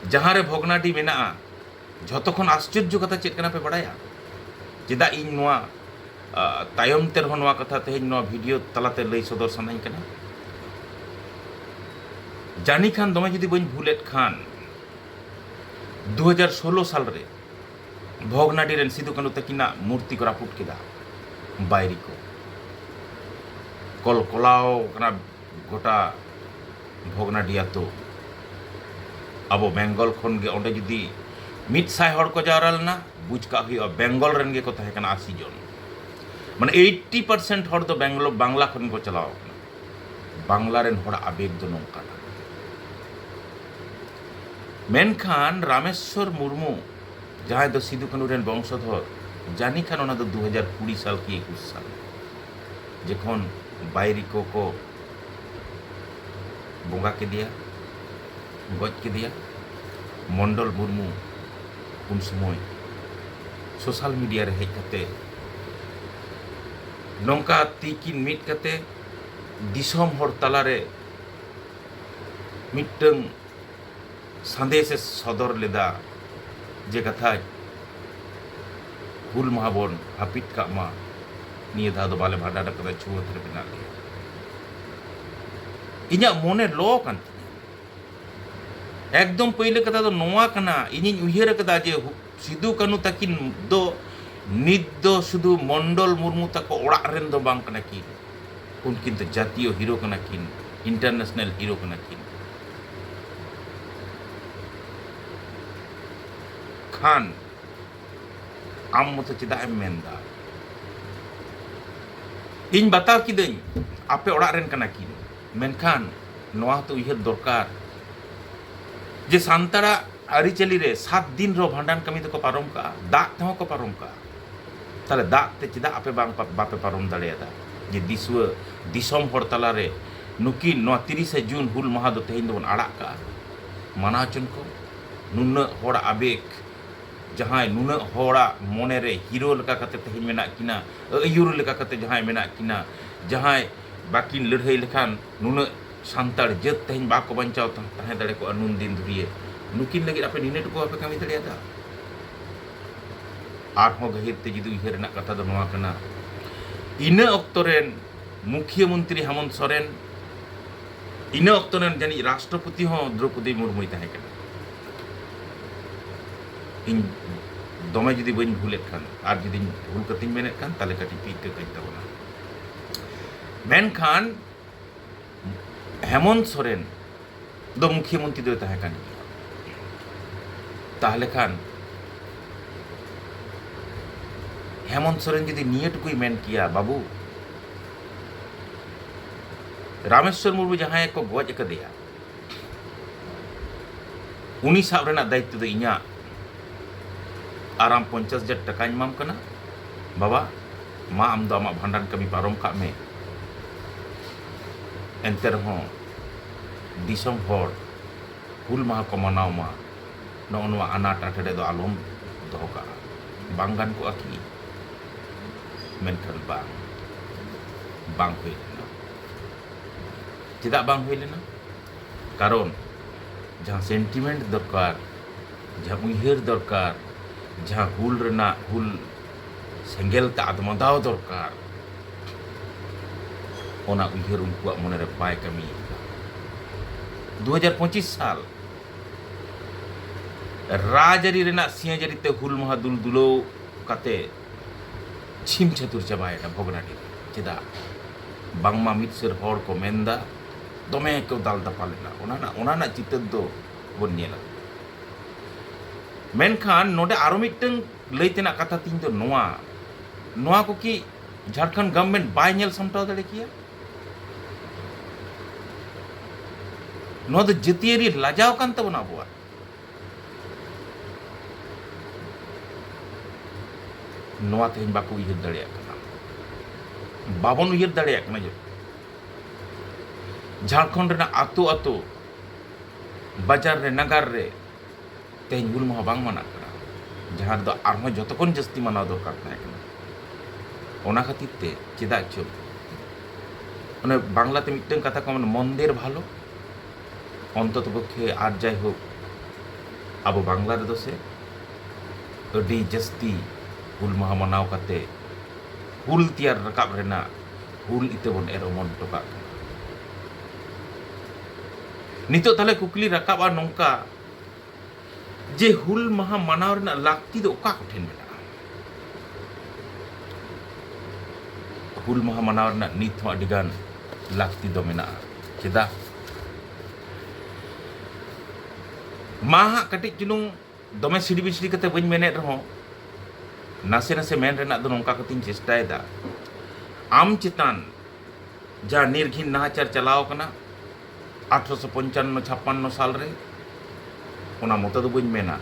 ᱡᱟᱦᱟᱸ ᱨᱮ ᱵᱷᱚᱜᱽᱱᱟᱰᱤ ᱢᱮᱱᱟᱜᱼᱟ, ᱡᱷᱚᱛᱚ ᱠᱷᱚᱱ ᱟᱥᱪᱚᱨᱡᱚ ᱠᱟᱛᱷᱟ ᱪᱮᱫ ᱠᱟᱱᱟ ᱯᱮ ᱵᱟᱲᱟᱭᱟ? ᱪᱮᱫᱟᱜ ᱤᱧ ᱱᱚᱣᱟ, ᱟ, ᱛᱟᱭᱚᱢ ᱛᱮ ᱨᱮᱦᱚᱸ ᱱᱚᱣᱟ ᱠᱟᱛᱷᱟ ᱛᱮᱦᱮᱧ ᱱᱚᱣᱟ ᱵᱷᱤᱰᱤᱭᱳ ᱛᱟᱞᱟᱛᱮ ᱞᱟᱹᱭ ᱥᱚᱫᱚᱨ ᱥᱟᱱᱟᱧ ᱠᱟᱱᱟ? ᱡᱟᱹᱱᱤ ᱠᱷᱟᱱ ᱫᱚᱢᱮ ᱡᱩᱫᱤ ᱵᱟᱹᱧ ᱵᱷᱩᱞᱮᱫ ᱠᱷᱟᱱ, ᱫᱩ ᱦᱟᱡᱟᱨ ᱥᱳᱞᱳ ᱥᱟᱞ ᱨᱮ ᱵᱷᱚᱜᱽᱱᱟᱰᱤ ᱨᱮᱱ ᱥᱤᱫᱩ ᱠᱟᱹᱱᱩ ᱛᱟᱹᱠᱤᱱᱟᱜ ᱢᱩᱨᱛᱤ ᱠᱚ ᱨᱟᱹᱯᱩᱫ ᱠᱮᱫᱟ᱾ ᱵᱟᱭᱨᱤ ᱠᱚ ᱠᱚᱞ ᱠᱚᱞᱟᱣ ᱠᱟᱱᱟ ᱜᱚᱴᱟ ᱵᱷᱚᱜᱽᱱᱟᱰᱤ ᱟᱛᱳ᱾ ᱟᱵᱚ ᱵᱮᱝᱜᱚᱞ ᱠᱷᱚᱱ ᱜᱮ ᱚᱸᱰᱮ ᱡᱩᱫᱤ ᱢᱤᱫ ᱥᱟᱭ ᱦᱚᱲ ᱠᱚ ᱡᱟᱣᱨᱟ ᱞᱮᱱᱟ, ᱵᱩᱡᱽ ᱠᱟᱜ ᱦᱩᱭᱩᱜᱼᱟ, ᱵᱮᱝᱜᱚᱞ ᱨᱮᱱ ᱜᱮᱠᱚ ᱛᱟᱦᱮᱸ ᱠᱟᱱᱟ ᱟᱥᱤ ᱡᱚᱱ᱾ ᱢᱟᱱᱮ, ᱮᱭᱤᱴᱴᱤ ᱯᱟᱨᱥᱮᱱᱴ ᱦᱚᱲ ᱫᱚ ᱵᱮᱝᱜᱞᱳ-, ᱵᱟᱝᱞᱟ ᱠᱷᱚᱱ ᱠᱚ ᱪᱟᱞᱟᱣ ᱠᱟᱱᱟ᱾ ᱵᱟᱝᱞᱟ ᱨᱮᱱ ᱦᱚᱲᱟᱜ ᱟᱵᱮᱜᱽ ᱫᱚ ᱱᱚᱝᱠᱟᱱᱟ᱾ ᱢᱮᱱᱠᱷᱟᱱ ᱨᱟᱢᱮᱥᱣᱚᱨ ᱢᱩᱨᱢᱩ, ᱡᱟᱦᱟᱸᱭ ᱫᱚ ᱥᱤᱫᱩ ᱠᱟᱹᱱᱩ ᱨᱮᱱ ᱵᱚᱝᱥᱚᱫᱷᱚᱨ, ᱡᱟᱹᱱᱤ ᱠᱷᱟᱱ ᱚᱱᱟ ᱫᱚ ᱫᱩ ᱦᱟᱡᱟᱨ ᱠᱩᱲᱤ ᱥᱟᱞ ᱠᱤ ᱮᱠᱩᱥ ᱥᱟᱞ, ᱡᱚᱠᱷᱚᱱ ᱵᱟᱭᱨᱤ ᱠᱚᱠᱚ ᱵᱚᱸᱜᱟ ᱠᱮᱫᱮᱭᱟ, ᱜᱚᱡ ᱠᱮᱫᱮᱭᱟ ᱢᱚᱱᱰᱚᱞ ᱢᱩᱨᱢᱩ, ᱩᱱ ᱥᱚᱢᱚᱭ ᱥᱳᱥᱟᱞ ᱢᱤᱰᱤᱭᱟ ᱨᱮ ᱦᱮᱡ ᱠᱟᱛᱮ ᱱᱚᱝᱠᱟ ᱛᱤᱠᱤᱱ ᱢᱤᱫ ᱠᱟᱛᱮ ᱫᱤᱥᱚᱢ ᱦᱚᱲ ᱛᱟᱞᱟᱨᱮ ᱢᱤᱫᱴᱟᱝ ᱥᱟᱸᱫᱮᱥ ᱮ ᱥᱚᱫᱚᱨ ᱞᱮᱫᱟ ᱡᱮ, ᱠᱟᱛᱷᱟᱡ ᱦᱩᱞ ᱢᱟᱦᱟ ᱵᱚᱱ ᱦᱟᱹᱯᱤᱫ ᱠᱟᱜ ᱢᱟ, ᱱᱤᱭᱟᱹ ᱫᱷᱟᱣ ᱫᱚ ᱵᱟᱞᱮ ᱵᱷᱟᱸᱰᱟᱱ ᱠᱟᱫᱟ, ᱪᱷᱩᱣᱟᱹᱛ ᱨᱮ ᱢᱮᱱᱟᱜ ᱞᱮᱭᱟ᱾ ᱤᱧᱟᱹᱜ ᱢᱚᱱᱮ ᱞᱚ ᱠᱟᱱ ᱛᱤᱧᱟᱹ᱾ ᱮᱠᱫᱚᱢ ᱯᱟᱹᱭᱞᱟᱹ ᱠᱟᱛᱷᱟ ᱫᱚ ᱱᱚᱣᱟ ᱠᱟᱱᱟ, ᱤᱧᱤᱧ ᱩᱭᱦᱟᱹᱨ ᱟᱠᱟᱫᱟ ᱡᱮ ᱦᱩ-, ᱥᱤᱫᱩ ᱠᱟᱹᱱᱩ ᱛᱟᱹᱠᱤᱱ ᱫᱚ ᱱᱤᱛ ᱫᱚ ᱥᱩᱫᱷᱩ ᱢᱚᱱᱰᱚᱞ ᱢᱩᱨᱢᱩ ᱛᱟᱠᱚ ᱚᱲᱟᱜ ᱨᱮᱱ ᱫᱚ ᱵᱟᱝ ᱠᱟᱱᱟ ᱠᱤᱱ, ᱩᱱᱠᱤᱱ ᱫᱚ ᱡᱟᱛᱤᱭᱚ ᱦᱤᱨᱳ ᱠᱟᱱᱟ ᱠᱤᱱ, ᱤᱱᱴᱟᱨᱱᱮᱥᱱᱟᱞ ᱦᱤᱨᱳ ᱠᱟᱱᱟ ᱠᱤᱱ᱾ ᱠᱷᱟᱱ ᱟᱢ ᱢᱚᱛᱚ ᱪᱮᱫᱟᱜ ᱮᱢ ᱢᱮᱱᱫᱟ? ᱤᱧ ᱵᱟᱛᱟᱣ ᱠᱤᱫᱟᱹᱧ ᱟᱯᱮ ᱚᱲᱟᱜ ᱨᱮᱱ ᱠᱟᱱᱟ ᱠᱤᱱ, ᱢᱮᱱᱠᱷᱟᱱ ᱱᱚᱣᱟ ᱦᱚᱸᱛᱚ ᱩᱭᱦᱟᱹᱨ ᱫᱚᱨᱠᱟᱨ ᱡᱮ ᱥᱟᱱᱛᱟᱲᱟᱜ ᱟᱹᱨᱤᱪᱟᱹᱞᱤ ᱨᱮ ᱥᱟᱛ ᱫᱤᱱ ᱨᱮᱦᱚᱸ ᱵᱷᱟᱸᱰᱟᱱ ᱠᱟᱹᱢᱤ ᱫᱚᱠᱚ ᱯᱟᱨᱚᱢ ᱠᱟᱜᱼᱟ, ᱫᱟᱜ ᱛᱮᱦᱚᱸ ᱠᱚ ᱯᱟᱨᱚᱢ ᱠᱟᱜᱼᱟ᱾ ᱛᱟᱦᱞᱮ ᱫᱟᱜ ᱛᱮ ᱪᱮᱫᱟᱜ ᱟᱯᱮ ᱵᱟᱝ ᱯᱟ-, ᱵᱟᱯᱮ ᱯᱟᱨᱚᱢ ᱫᱟᱲᱮᱭᱟᱫᱟ? ᱡᱮ ᱫᱤᱥᱩᱣᱟᱹ ᱫᱤᱥᱚᱢ ᱦᱚᱲ ᱛᱟᱞᱟᱨᱮ ᱱᱩᱠᱤᱱ ᱱᱚᱣᱟ ᱛᱤᱨᱤᱥᱮ ᱡᱩᱱ ᱦᱩᱞ ᱢᱟᱦᱟ ᱫᱚ ᱛᱮᱦᱮᱧ ᱫᱚᱵᱚᱱ ᱟᱲᱟᱜ ᱠᱟᱜᱼᱟ, ᱢᱟᱱᱟᱣ ᱦᱚᱪᱚᱱ ᱠᱚ᱾ ᱱᱩᱱᱟᱹᱜ ᱦᱚᱲᱟᱜ ᱟᱵᱮᱜᱽ, ᱡᱟᱦᱟᱸᱭ ᱱᱩᱱᱟᱹᱜ ᱦᱚᱲᱟᱜ ᱢᱚᱱᱮᱨᱮ ᱦᱤᱨᱳ ᱞᱮᱠᱟ ᱠᱟᱛᱮ ᱛᱮᱦᱮᱧ ᱢᱮᱱᱟᱜ ᱠᱤᱱᱟ, ᱟᱹᱭᱩᱨ ᱞᱮᱠᱟ ᱠᱟᱛᱮ ᱡᱟᱦᱟᱸᱭ ᱢᱮᱱᱟᱜ ᱠᱤᱱᱟ, ᱡᱟᱦᱟᱸᱭ ᱵᱟᱹᱠᱤᱱ ᱞᱟᱹᱲᱦᱟᱹᱭ ᱞᱮᱠᱷᱟᱱ ᱱᱩᱱᱟᱹᱜ ᱥᱟᱱᱛᱟᱲ ᱡᱟᱹᱛ ᱛᱮᱦᱮᱧ ᱵᱟᱠᱚ ᱵᱟᱧᱪᱟᱣ ᱛᱟᱦᱮᱸ ᱫᱟᱲᱮ ᱠᱚᱜᱼᱟ ᱱᱩᱱ ᱫᱤᱱ ᱫᱷᱩᱨᱤᱭᱟᱹ᱾ ᱱᱩᱠᱤᱱ ᱞᱟᱹᱜᱤᱫ ᱟᱯᱮ ᱱᱤᱱᱟᱹᱜ ᱴᱩᱠᱩ ᱵᱟᱯᱮ ᱠᱟᱹᱢᱤ ᱫᱟᱲᱮᱭᱟᱫᱟ? ᱟᱨᱦᱚᱸ ᱜᱟᱹᱦᱤᱨ ᱛᱮ ᱡᱩᱫᱤ ᱩᱭᱦᱟᱹᱨ ᱨᱮᱱᱟᱜ ᱠᱟᱛᱷᱟ ᱫᱚ ᱱᱚᱣᱟ ᱠᱟᱱᱟ, ᱤᱱᱟᱹ ᱚᱠᱛᱚ ᱨᱮᱱ ᱢᱩᱠᱷᱤᱭᱟᱹ ᱢᱚᱱᱛᱨᱤ ᱦᱮᱢᱚᱱᱛ ᱥᱚᱨᱮᱱ, ᱤᱱᱟᱹ ᱚᱠᱛᱚ ᱨᱮᱱ ᱡᱟᱹᱱᱤᱡ ᱨᱟᱥᱴᱨᱚᱯᱚᱛᱤ ᱦᱚᱸ ᱫᱨᱚᱯᱚᱫᱤ ᱢᱩᱨᱢᱩᱭ ᱛᱟᱦᱮᱸ ᱠᱟᱱᱟ᱾ ᱤᱧ ᱫᱚᱢᱮ ᱡᱩᱫᱤ ᱵᱟᱹᱧ ᱵᱷᱩᱞᱮᱫ ᱠᱷᱟᱱ, ᱟᱨ ᱡᱩᱫᱤᱧ ᱵᱷᱩᱞ ᱠᱟᱛᱮᱧ ᱢᱮᱱᱮᱫ ᱠᱷᱟᱱ, ᱛᱟᱦᱚᱞᱮ ᱠᱟᱹᱴᱤᱡ ᱯᱤ ᱠᱟᱹᱧ ᱛᱟᱵᱚᱱᱟ᱾ ᱢᱮᱱᱠᱷᱟᱱ ᱦᱮᱢᱚᱱᱛ ᱥᱚᱨᱮᱱ ᱫᱚ ᱢᱩᱠᱷᱤᱭᱟᱹ ᱢᱚᱱᱛᱨᱤ ᱫᱚᱭ ᱛᱟᱦᱮᱸ ᱠᱟᱱ ᱜᱮᱭᱟ᱾ ᱛᱟᱦᱚᱞᱮ ᱠᱷᱟᱱ ᱦᱮᱢᱚᱱᱛ ᱥᱚᱨᱮᱱ ᱡᱩᱫᱤ ᱱᱤᱭᱟᱹ ᱴᱩᱠᱩᱭ ᱢᱮᱱ ᱠᱮᱭᱟ, "ᱵᱟᱹᱵᱩ, ᱨᱟᱢᱮᱥᱣᱚᱨ ᱢᱩᱨᱢᱩ ᱡᱟᱦᱟᱸᱭ ᱠᱚ ᱜᱚᱡ ᱟᱠᱟᱫᱮᱭᱟ, ᱩᱱᱤ ᱥᱟᱵ ᱨᱮᱱᱟᱜ ᱫᱟᱭᱤᱛᱛᱚ ᱫᱚ ᱤᱧᱟᱹᱜ, ᱟᱨ ᱟᱢ ᱯᱚᱧᱪᱟᱥ ᱦᱟᱡᱟᱨ ᱴᱟᱠᱟᱧ ᱮᱢᱟᱢ ᱠᱟᱱᱟ, ᱵᱟᱵᱟ, ᱢᱟ ᱟᱢ ᱫᱚ ᱟᱢᱟᱜ ᱵᱷᱟᱸᱰᱟᱱ ᱠᱟᱹᱢᱤ ᱯᱟᱨᱚᱢ ᱠᱟᱜ ᱢᱮ, ᱮᱱᱛᱮ ᱨᱮᱦᱚᱸ ᱫᱤᱥᱚᱢ ᱦᱚᱲ ᱦᱩᱞ ᱢᱟᱦᱟ ᱠᱚ ᱢᱟᱱᱟᱣ ᱢᱟ, ᱱᱚᱜᱼᱚ ᱱᱚᱣᱟ ᱟᱱᱟᱴ ᱟᱴᱮᱲᱮ ᱫᱚ ᱟᱞᱚᱢ ᱫᱚᱦᱚ ᱠᱟᱜᱼᱟ"? ᱵᱟᱝ ᱜᱟᱱ ᱠᱚᱜᱼᱟ ᱠᱤ? ᱢᱮᱱᱠᱷᱟᱱ ᱵᱟᱝ, ᱵᱟᱝ ᱦᱩᱭ ᱞᱮᱱᱟ᱾ ᱪᱮᱫᱟᱜ ᱵᱟᱝ ᱦᱩᱭ ᱞᱮᱱᱟ? ᱠᱟᱨᱚᱱ ᱡᱟᱦᱟᱸ ᱥᱮᱱᱴᱤᱢᱮᱱᱴ ᱫᱚᱨᱠᱟᱨ, ᱡᱟᱦᱟᱸ ᱩᱭᱦᱟᱹᱨ ᱫᱚᱨᱠᱟᱨ, ᱡᱟᱦᱟᱸ ᱦᱩᱞ ᱨᱮᱱᱟᱜ, ᱦᱩᱞ ᱥᱮᱸᱜᱮᱞ ᱛᱮ ᱟᱫᱽᱢᱟᱫᱟᱣ ᱫᱚᱨᱠᱟᱨ, ᱚᱱᱟ ᱩᱭᱦᱟᱹᱨ ᱩᱱᱠᱩᱣᱟᱜ ᱢᱚᱱᱮᱨᱮ ᱵᱟᱭ ᱠᱟᱹᱢᱤᱭᱮᱫᱟ᱾ ᱫᱩ ᱦᱟᱡᱟᱨ ᱯᱚᱸᱪᱤᱥ ᱥᱟᱞ ᱨᱟᱡᱽᱟᱹᱨᱤ ᱨᱮᱱᱟᱜ ᱥᱤᱭᱟᱹᱡᱟᱹᱨᱤ ᱛᱮ ᱦᱩᱞ ᱢᱟᱦᱟ ᱫᱩᱞ ᱫᱩᱞᱟᱹᱣ ᱠᱟᱛᱮ ᱪᱷᱤᱢ ᱪᱷᱟᱹᱛᱩᱨ ᱪᱟᱵᱟᱭᱮᱱᱟ ᱵᱷᱚᱜᱽᱱᱟᱰᱤ ᱨᱮ᱾ ᱪᱮᱫᱟᱜ? ᱵᱟᱝᱢᱟ ᱢᱤᱫ ᱥᱮᱨ ᱦᱚᱲ ᱠᱚ ᱢᱮᱱᱫᱟ, ᱫᱚᱢᱮ ᱠᱚ ᱫᱟᱞ ᱫᱟᱯᱟᱞ ᱮᱱᱟ᱾ ᱚᱱᱟ ᱨᱮᱱᱟᱜ, ᱚᱱᱟ ᱨᱮᱱᱟᱜ ᱪᱤᱛᱟᱹᱨ ᱫᱚ ᱵᱚᱱ ᱧᱮᱞᱟ᱾ ᱢᱮᱱᱠᱷᱟᱱ ᱱᱚᱰᱮ ᱟᱨᱚ ᱢᱤᱫᱴᱟᱝ ᱞᱟᱹᱭ ᱛᱮᱱᱟᱜ ᱠᱟᱛᱷᱟ ᱛᱤᱧ ᱫᱚ ᱱᱚᱣᱟ, ᱱᱚᱣᱟ ᱠᱚ ᱠᱤ ᱡᱷᱟᱲᱠᱷᱚᱸᱰ ᱜᱚᱵᱷᱚᱨᱱᱢᱮᱱᱴ ᱵᱟᱭ ᱧᱮᱞ ᱥᱟᱢᱴᱟᱣ ᱫᱟᱲᱮ ᱠᱮᱭᱟ? ᱱᱚᱣᱟ ᱫᱚ ᱡᱟᱹᱛᱤᱭᱟᱹᱨᱤ ᱞᱟᱡᱟᱣ ᱠᱟᱱ ᱛᱟᱵᱚᱱᱟ ᱟᱵᱚᱣᱟᱜ᱾ ᱱᱚᱣᱟ ᱛᱮᱦᱮᱧ ᱵᱟᱠᱚ ᱩᱭᱦᱟᱹᱨ ᱫᱟᱲᱮᱭᱟᱜ ᱠᱟᱱᱟ, ᱵᱟᱵᱚᱱ ᱩᱭᱦᱟᱹᱨ ᱫᱟᱲᱮᱭᱟᱜ ᱠᱟᱱᱟ ᱡᱮ ᱡᱷᱟᱲᱠᱷᱚᱸᱰ ᱨᱮᱱᱟᱜ ᱟᱛᱳ ᱟᱛᱳ, ᱵᱟᱡᱟᱨ ᱨᱮ, ᱱᱟᱜᱟᱨ ᱨᱮ ᱛᱮᱦᱮᱧ ᱦᱩᱞ ᱢᱟᱦᱟ ᱵᱟᱝ ᱢᱟᱱᱟᱜ ᱠᱟᱱᱟ, ᱡᱟᱦᱟᱸ ᱨᱮᱫᱚ ᱟᱨᱦᱚᱸ ᱡᱚᱛᱚ ᱠᱷᱚᱱ ᱡᱟᱹᱥᱛᱤ ᱢᱟᱱᱟᱣ ᱫᱚᱨᱠᱟᱨ ᱛᱟᱦᱮᱸ ᱠᱟᱱᱟ᱾ ᱚᱱᱟ ᱠᱷᱟᱹᱛᱤᱨ ᱛᱮ ᱪᱮᱫᱟᱜ ᱪᱚ ᱚᱱᱮ ᱵᱟᱝᱞᱟᱛᱮ ᱢᱤᱫᱴᱟᱝ ᱠᱟᱛᱷᱟ ᱠᱚ ᱢᱮᱱᱟ, "ᱢᱚᱱ ᱫᱮᱨ ᱵᱷᱟᱞᱚ", ᱚᱱᱛᱚᱛᱚ ᱯᱚᱠᱠᱷᱮ᱾ ᱟᱨ ᱡᱟᱭᱦᱳᱠ, ᱟᱵᱚ ᱵᱟᱝᱞᱟ ᱨᱮᱫᱚ ᱥᱮ ᱟᱹᱰᱤ ᱡᱟᱹᱥᱛᱤ ᱦᱩᱞ ᱢᱟᱦᱟ ᱢᱟᱱᱟᱣ ᱠᱟᱛᱮ ᱦᱩᱞ ᱛᱮᱭᱟᱨ ᱨᱟᱠᱟᱵ ᱨᱮᱱᱟᱜ ᱦᱩᱞ ᱤᱛᱟᱹ ᱵᱚᱱ ᱮᱨ ᱚᱢᱚᱱ ᱦᱚᱴᱚ ᱠᱟᱜ ᱠᱟᱱᱟ᱾ ᱱᱤᱛᱚᱜ ᱛᱟᱦᱞᱮ ᱠᱩᱠᱞᱤ ᱨᱟᱠᱟᱵᱼᱟ ᱱᱚᱝᱠᱟ, ᱡᱮ ᱦᱩᱞ ᱢᱟᱦᱟ ᱢᱟᱱᱟᱣ ᱨᱮᱱᱟᱜ ᱞᱟᱹᱠᱛᱤ ᱫᱚ ᱚᱠᱟ ᱠᱚᱴᱷᱮᱱ ᱢᱮᱱᱟᱜᱼᱟ? ᱦᱩᱞ ᱢᱟᱦᱟ ᱢᱟᱱᱟᱣ ᱨᱮᱱᱟᱜ ᱱᱤᱛ ᱦᱚᱸ ᱟᱹᱰᱤᱜᱟᱱ ᱞᱟᱹᱠᱛᱤ ᱫᱚ ᱢᱮᱱᱟᱜᱼᱟ᱾ ᱪᱮᱫᱟᱜ? ᱢᱟ ᱦᱟᱸᱜ ᱠᱟᱹᱴᱤᱡ ᱪᱩᱞᱩᱝ ᱫᱚᱢᱮ ᱥᱤᱲᱤ ᱵᱤᱥᱲᱤ ᱠᱟᱛᱮ ᱵᱟᱹᱧ ᱢᱮᱱᱮᱫ ᱨᱮᱦᱚᱸ, ᱱᱟᱥᱮ ᱱᱟᱥᱮ ᱢᱮᱱ ᱨᱮᱱᱟᱜ ᱫᱚ ᱱᱚᱝᱠᱟ ᱠᱟᱛᱮᱧ ᱪᱮᱥᱴᱟᱭᱮᱫᱟ᱾ ᱟᱢ ᱪᱮᱛᱟᱱ ᱡᱟ ᱱᱤᱨᱜᱷᱤᱱ ᱱᱟᱦᱟᱪᱟᱨ ᱪᱟᱞᱟᱣ ᱠᱟᱱᱟ ᱟᱴᱷᱨᱚᱥᱚ ᱯᱚᱧᱪᱟᱱᱱᱚ ᱪᱷᱟᱯᱯᱟᱱᱱᱚ ᱥᱟᱞ ᱨᱮ, ᱚᱱᱟ ᱢᱚᱛᱚ ᱫᱚ ᱵᱟᱹᱧ ᱢᱮᱱᱟ,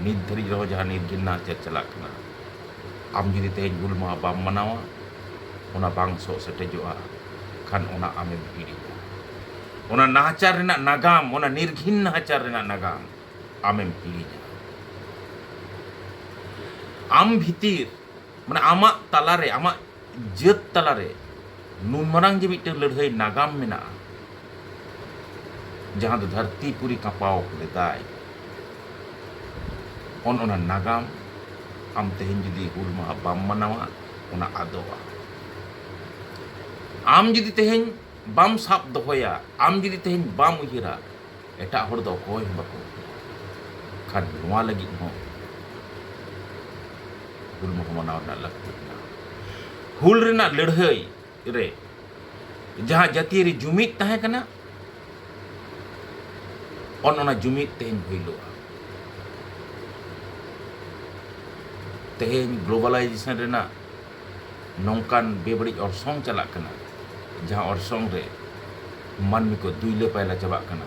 ᱱᱤᱛ ᱫᱷᱟᱹᱨᱤᱡ ᱨᱮᱦᱚᱸ ᱡᱟᱦᱟᱸ ᱱᱤᱨᱜᱷᱤᱱ ᱱᱟᱦᱟᱪᱟᱨ ᱪᱟᱞᱟᱜ ᱠᱟᱱᱟ, ᱟᱢ ᱡᱩᱫᱤ ᱛᱮᱦᱮᱧ ᱦᱩᱞ ᱢᱟᱦᱟ ᱵᱟᱢ ᱢᱟᱱᱟᱣᱟ, ᱚᱱᱟ ᱵᱟᱝ ᱥᱚᱜ ᱥᱮᱴᱮᱡᱚᱜᱼᱟ, ᱠᱷᱟᱱ ᱚᱱᱟ ᱟᱢᱮᱢ ᱦᱤᱲᱤᱧᱟ᱾ ᱚᱱᱟ ᱱᱟᱦᱟᱪᱟᱨ ᱨᱮᱱᱟᱜ ᱱᱟᱜᱟᱢ, ᱚᱱᱟ ᱱᱤᱨᱜᱷᱤᱱ ᱱᱟᱦᱟᱪᱟᱨ ᱨᱮᱱᱟᱜ ᱱᱟᱜᱟᱢ ᱟᱢᱮᱢ ᱦᱤᱲᱤᱧᱟ᱾ ᱟᱢ ᱵᱷᱤᱛᱤᱨ, ᱢᱟᱱᱮ ᱟᱢᱟᱜ ᱛᱟᱞᱟᱨᱮ, ᱟᱢᱟᱜ ᱡᱟᱹᱛ ᱛᱟᱞᱟᱨᱮ ᱱᱩᱱ ᱢᱟᱨᱟᱝ ᱡᱮ ᱢᱤᱫᱴᱟᱝ ᱞᱟᱹᱲᱦᱟᱹᱭ ᱱᱟᱜᱟᱢ ᱢᱮᱱᱟᱜᱼᱟ, ᱡᱟᱦᱟᱸ ᱫᱚ ᱫᱷᱟᱹᱨᱛᱤ ᱯᱩᱨᱤ ᱠᱟᱸᱯᱟᱣ ᱞᱮᱫᱟᱭ, ᱚᱱ ᱚᱱᱟ ᱱᱟᱜᱟᱢ ᱟᱢ ᱛᱮᱦᱮᱧ ᱡᱩᱫᱤ ᱦᱩᱞ ᱢᱟᱦᱟ ᱵᱟᱢ ᱢᱟᱱᱟᱣᱟ, ᱚᱱᱟ ᱟᱫᱚᱜᱼᱟ᱾ ᱟᱢ ᱡᱩᱫᱤ ᱛᱮᱦᱮᱧ ᱵᱟᱢ ᱥᱟᱵ ᱫᱚᱦᱚᱭᱟ, ᱟᱢ ᱡᱩᱫᱤ ᱛᱮᱦᱮᱧ ᱵᱟᱢ ᱩᱭᱦᱟᱹᱨᱟ, ᱮᱴᱟᱜ ᱦᱚᱲ ᱫᱚ ᱚᱠᱚᱭ ᱦᱚᱸ ᱵᱟᱠᱚ ᱩᱭᱦᱟᱹᱨᱟ᱾ ᱠᱷᱟᱱ ᱱᱚᱣᱟ ᱞᱟᱹᱜᱤᱫ ᱦᱚᱸ ᱦᱩᱞ ᱢᱟᱦᱟ ᱢᱟᱱᱟᱣ ᱨᱮᱱᱟᱜ ᱞᱟᱹᱠᱛᱤ ᱢᱮᱱᱟᱜᱼᱟ᱾ ᱦᱩᱞ ᱨᱮᱱᱟᱜ ᱞᱟᱹᱲᱦᱟᱹᱭ ᱨᱮ ᱡᱟᱦᱟᱸ ᱡᱟᱹᱛᱤᱭᱟᱹᱨᱤ ᱡᱩᱢᱤᱫ ᱛᱟᱦᱮᱸ ᱠᱟᱱᱟ, ᱚᱱ ᱚᱱᱟ ᱡᱩᱢᱤᱫ ᱛᱮᱦᱮᱧ ᱵᱷᱟᱹᱭᱞᱚᱜᱼᱟ᱾ ᱛᱮᱦᱮᱧ globalization ᱨᱮᱱᱟᱜ ᱱᱚᱝᱠᱟᱱ ᱵᱮᱵᱟᱹᱲᱤᱡ ᱚᱨᱥᱚᱝ ᱪᱟᱞᱟᱜ ᱠᱟᱱᱟ, ᱡᱟᱦᱟᱸ ᱚᱨᱥᱚᱝ ᱨᱮ ᱢᱟᱹᱱᱢᱤ ᱠᱚ ᱫᱩᱭᱞᱟᱹ ᱯᱟᱭᱞᱟ ᱪᱟᱵᱟᱜ ᱠᱟᱱᱟ᱾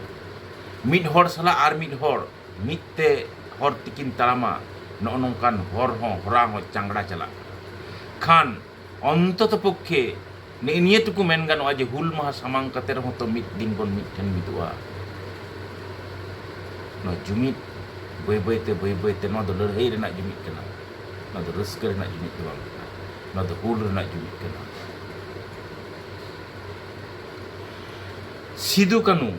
ᱢᱤᱫ ᱦᱚᱲ ᱥᱟᱞᱟᱜ ᱟᱨ ᱢᱤᱫ ᱦᱚᱲ ᱢᱤᱫ ᱛᱮ ᱦᱚᱨ ᱛᱮᱠᱤᱱ ᱛᱟᱲᱟᱢᱟ, ᱱᱚᱜᱼᱚ ᱱᱚᱝᱠᱟᱱ ᱦᱚᱨ ᱦᱚᱸ, ᱦᱚᱨᱟ ᱦᱚᱸ ᱪᱟᱝᱜᱲᱟ ᱪᱟᱞᱟᱜ ᱠᱟᱱᱟ᱾ ᱠᱷᱟᱱ ᱚᱱᱛᱚᱛᱚ ᱯᱚᱠᱠᱷᱮ ᱱᱮᱜᱼᱮ ᱱᱤᱭᱟᱹ ᱴᱩᱠᱩ ᱢᱮᱱ ᱜᱟᱱᱚᱜᱼᱟ ᱡᱮ ᱦᱩᱞ ᱢᱟᱦᱟ ᱥᱟᱢᱟᱝ ᱠᱟᱛᱮ ᱨᱮᱦᱚᱸ ᱛᱚ ᱢᱤᱫ ᱫᱤᱱ ᱵᱚᱱ ᱢᱤᱫ ᱴᱷᱮᱱ ᱢᱤᱫᱚᱜᱼᱟ᱾ ᱱᱚᱣᱟ ᱡᱩᱢᱤᱫ ᱵᱟᱹᱭ ᱵᱟᱹᱭ ᱛᱮ, ᱵᱟᱹᱭ ᱵᱟᱹᱭ ᱛᱮ ᱱᱚᱣᱟ ᱫᱚ ᱞᱟᱹᱲᱦᱟᱹᱭ ᱨᱮᱱᱟᱜ ᱡᱩᱢᱤᱫ ᱠᱟᱱᱟ, ᱱᱚᱣᱟ ᱫᱚ ᱨᱟᱹᱥᱠᱟᱹ ᱨᱮᱱᱟᱜ ᱡᱩᱢᱤᱫ ᱫᱚ ᱵᱟᱝ ᱠᱟᱱᱟ, ᱱᱚᱣᱟ ᱫᱚ ᱦᱩᱞ ᱨᱮᱱᱟᱜ ᱡᱩᱢᱤᱫ ᱠᱟᱱᱟ᱾ ᱥᱤᱫᱩ ᱠᱟᱹᱱᱩ,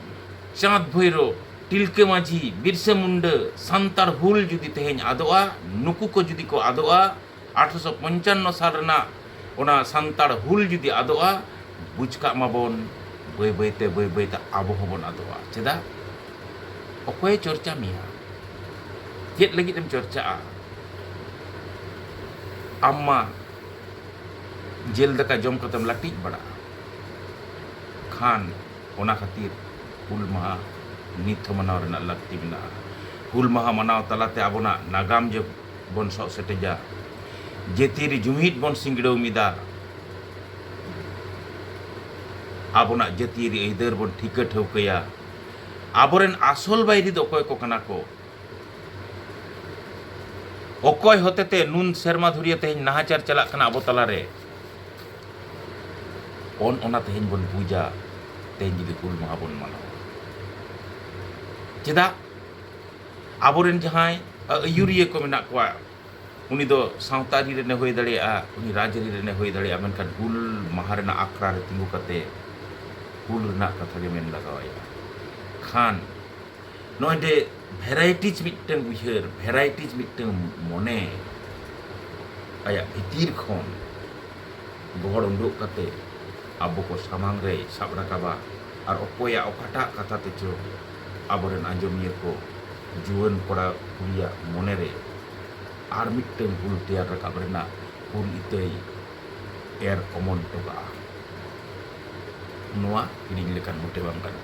ᱪᱟᱸᱫᱽ ᱵᱷᱳᱭᱨᱳ, ᱴᱤᱞᱠᱟᱹ ᱢᱟᱹᱡᱷᱤ, ᱵᱤᱨᱥᱟᱹ ᱢᱩᱱᱰᱟᱹ, ᱥᱟᱱᱛᱟᱲ ᱦᱩᱞ ᱡᱩᱫᱤ ᱛᱮᱦᱮᱧ ᱟᱫᱚᱜᱼᱟ, ᱱᱩᱠᱩ ᱠᱚ ᱡᱩᱫᱤ ᱠᱚ ᱟᱫᱚᱜᱼᱟ, ᱟᱴᱷᱨᱚᱥᱚ ᱯᱚᱧᱪᱟᱱᱱᱚ ᱥᱟᱞ ᱨᱮᱱᱟᱜ ᱚᱱᱟ ᱥᱟᱱᱛᱟᱲ ᱦᱩᱞ ᱡᱩᱫᱤ ᱟᱫᱚᱜᱼᱟ, ᱵᱩᱡᱽ ᱠᱟᱜ ᱢᱟᱵᱚᱱ, ᱵᱟᱹᱭ ᱵᱟᱹᱭᱛᱮ, ᱵᱟᱹᱭ ᱵᱟᱹᱭᱛᱮ ᱟᱵᱚ ᱦᱚᱸᱵᱚᱱ ᱟᱫᱚᱜᱼᱟ᱾ ᱪᱮᱫᱟᱜ? ᱚᱠᱚᱭᱮ ᱪᱚᱨᱪᱟ ᱢᱮᱭᱟ? ᱪᱮᱫ ᱞᱟᱹᱜᱤᱫ ᱮᱢ ᱪᱚᱨᱪᱟᱜᱼᱟ? ᱟᱢ ᱢᱟ ᱡᱮᱞ ᱫᱟᱠᱟ ᱡᱚᱢ ᱠᱟᱛᱮᱢ ᱞᱟᱹᱴᱤᱡ ᱵᱟᱲᱟᱜᱼᱟ᱾ ᱠᱷᱟᱱ ᱚᱱᱟ ᱠᱷᱟᱹᱛᱤᱨ ᱦᱩᱞ ᱢᱟᱦᱟ ᱱᱤᱛ ᱦᱚᱸ ᱢᱟᱱᱟᱣ ᱨᱮᱱᱟᱜ ᱞᱟᱹᱠᱛᱤ ᱢᱮᱱᱟᱜᱼᱟ᱾ ᱦᱩᱞ ᱢᱟᱦᱟ ᱢᱟᱱᱟᱣ ᱛᱟᱞᱟᱛᱮ ᱟᱵᱚᱱᱟᱜ ᱱᱟᱜᱟᱢ ᱡᱮ ᱵᱚᱱ ᱥᱚᱜ ᱥᱮᱴᱮᱡᱟ, ᱡᱟᱹᱛᱤᱭᱟᱹᱨᱤ ᱡᱩᱢᱤᱫ ᱵᱚᱱ ᱥᱤᱸᱜᱲᱟᱹᱣ ᱢᱤᱫᱟ, ᱟᱵᱚᱱᱟᱜ ᱡᱟᱹᱛᱤᱭᱟᱹᱨᱤ ᱟᱹᱭᱫᱟᱹᱨ ᱵᱚᱱ ᱴᱷᱤᱠᱟᱹ ᱴᱷᱟᱹᱣᱠᱟᱹᱭᱟ, ᱟᱵᱚᱨᱮᱱ ᱟᱥᱚᱞ ᱵᱟᱹᱭᱨᱤ ᱫᱚ ᱚᱠᱚᱭ ᱠᱚ ᱠᱟᱱᱟ ᱠᱚ, ᱚᱠᱚᱭ ᱦᱚᱛᱮᱛᱮ ᱱᱩᱱ ᱥᱮᱨᱢᱟ ᱫᱷᱩᱨᱤᱭᱟᱹ ᱛᱮᱦᱮᱧ ᱱᱟᱦᱟᱪᱟᱨ ᱪᱟᱞᱟᱜ ᱠᱟᱱᱟ ᱟᱵᱚ ᱛᱟᱞᱟᱨᱮ, ᱚᱱ ᱚᱱᱟ ᱛᱮᱦᱮᱧ ᱵᱚᱱ ᱵᱩᱡᱟ᱾ ᱛᱮᱦᱮᱧ ᱡᱩᱫᱤ ᱦᱩᱞ ᱢᱟᱦᱟ ᱵᱚᱱ ᱢᱟᱱᱟᱣᱟ, ᱪᱮᱫᱟᱜ? ᱟᱵᱚᱨᱮᱱ ᱡᱟᱦᱟᱸᱭ ᱟᱹᱭᱩᱨᱤᱭᱟᱹ ᱠᱚ ᱢᱮᱱᱟᱜ ᱠᱚᱣᱟ, ᱩᱱᱤ ᱫᱚ ᱥᱟᱶᱛᱟ ᱟᱹᱨᱤ ᱨᱮᱱᱮ ᱦᱩᱭ ᱫᱟᱲᱮᱭᱟᱜᱼᱟ, ᱩᱱᱤ ᱨᱟᱡᱽᱟᱹᱨᱤ ᱨᱮᱱᱮ ᱦᱩᱭ ᱫᱟᱲᱮᱭᱟᱜᱼᱟ, ᱢᱮᱱᱠᱷᱟᱱ ᱦᱩᱞ ᱢᱟᱦᱟ ᱨᱮᱱᱟᱜ ᱟᱠᱷᱲᱟ ᱨᱮ ᱛᱤᱸᱜᱩ ᱠᱟᱛᱮ ᱦᱩᱞ ᱨᱮᱱᱟᱜ ᱠᱟᱛᱷᱟ ᱜᱮ ᱢᱮᱱ ᱞᱟᱜᱟᱣᱟᱭᱟ᱾ ᱠᱷᱟᱱ ᱱᱚᱜᱼᱚᱭ ᱡᱮ ᱵᱷᱮᱨᱟᱭᱴᱤᱡᱽ ᱢᱤᱫᱴᱟᱝ ᱩᱭᱦᱟᱹᱨ, ᱵᱷᱮᱨᱟᱭᱴᱤᱡᱽ ᱢᱤᱫᱴᱟᱝ ᱢᱚᱱᱮ ᱟᱭᱟᱜ ᱵᱷᱤᱛᱤᱨ ᱠᱷᱚᱱ ᱜᱚᱦᱚᱲ ᱩᱰᱩᱠ ᱠᱟᱛᱮ ᱟᱵᱚ ᱠᱚ ᱥᱟᱢᱟᱝ ᱨᱮᱭ ᱥᱟᱵ ᱨᱟᱠᱟᱵᱟ᱾ ᱟᱨ ᱚᱠᱚᱭᱟᱜ ᱚᱠᱟᱴᱟᱜ ᱠᱟᱛᱷᱟ ᱛᱮᱪᱚ ᱟᱵᱚᱨᱮᱱ ᱟᱸᱡᱚᱢᱤᱭᱟᱹ ᱠᱚ, ᱡᱩᱣᱟᱹᱱ ᱠᱚᱲᱟ ᱠᱩᱲᱤᱭᱟᱜ ᱢᱚᱱᱮᱨᱮ ᱟᱨ ᱢᱤᱫᱴᱟᱝ ᱦᱩᱞ ᱛᱮᱭᱟᱨ ᱨᱟᱠᱟᱵ ᱨᱮᱱᱟᱜ ᱦᱩᱞ ᱤᱛᱟᱹᱭ ᱮᱨ ᱚᱢᱚᱱ ᱦᱚᱴᱚ ᱠᱟᱜᱼᱟ᱾ ᱱᱚᱣᱟ ᱦᱤᱲᱤᱧ ᱞᱮᱠᱟᱱ ᱢᱚᱴᱮ ᱵᱟᱝ ᱠᱟᱱᱟ᱾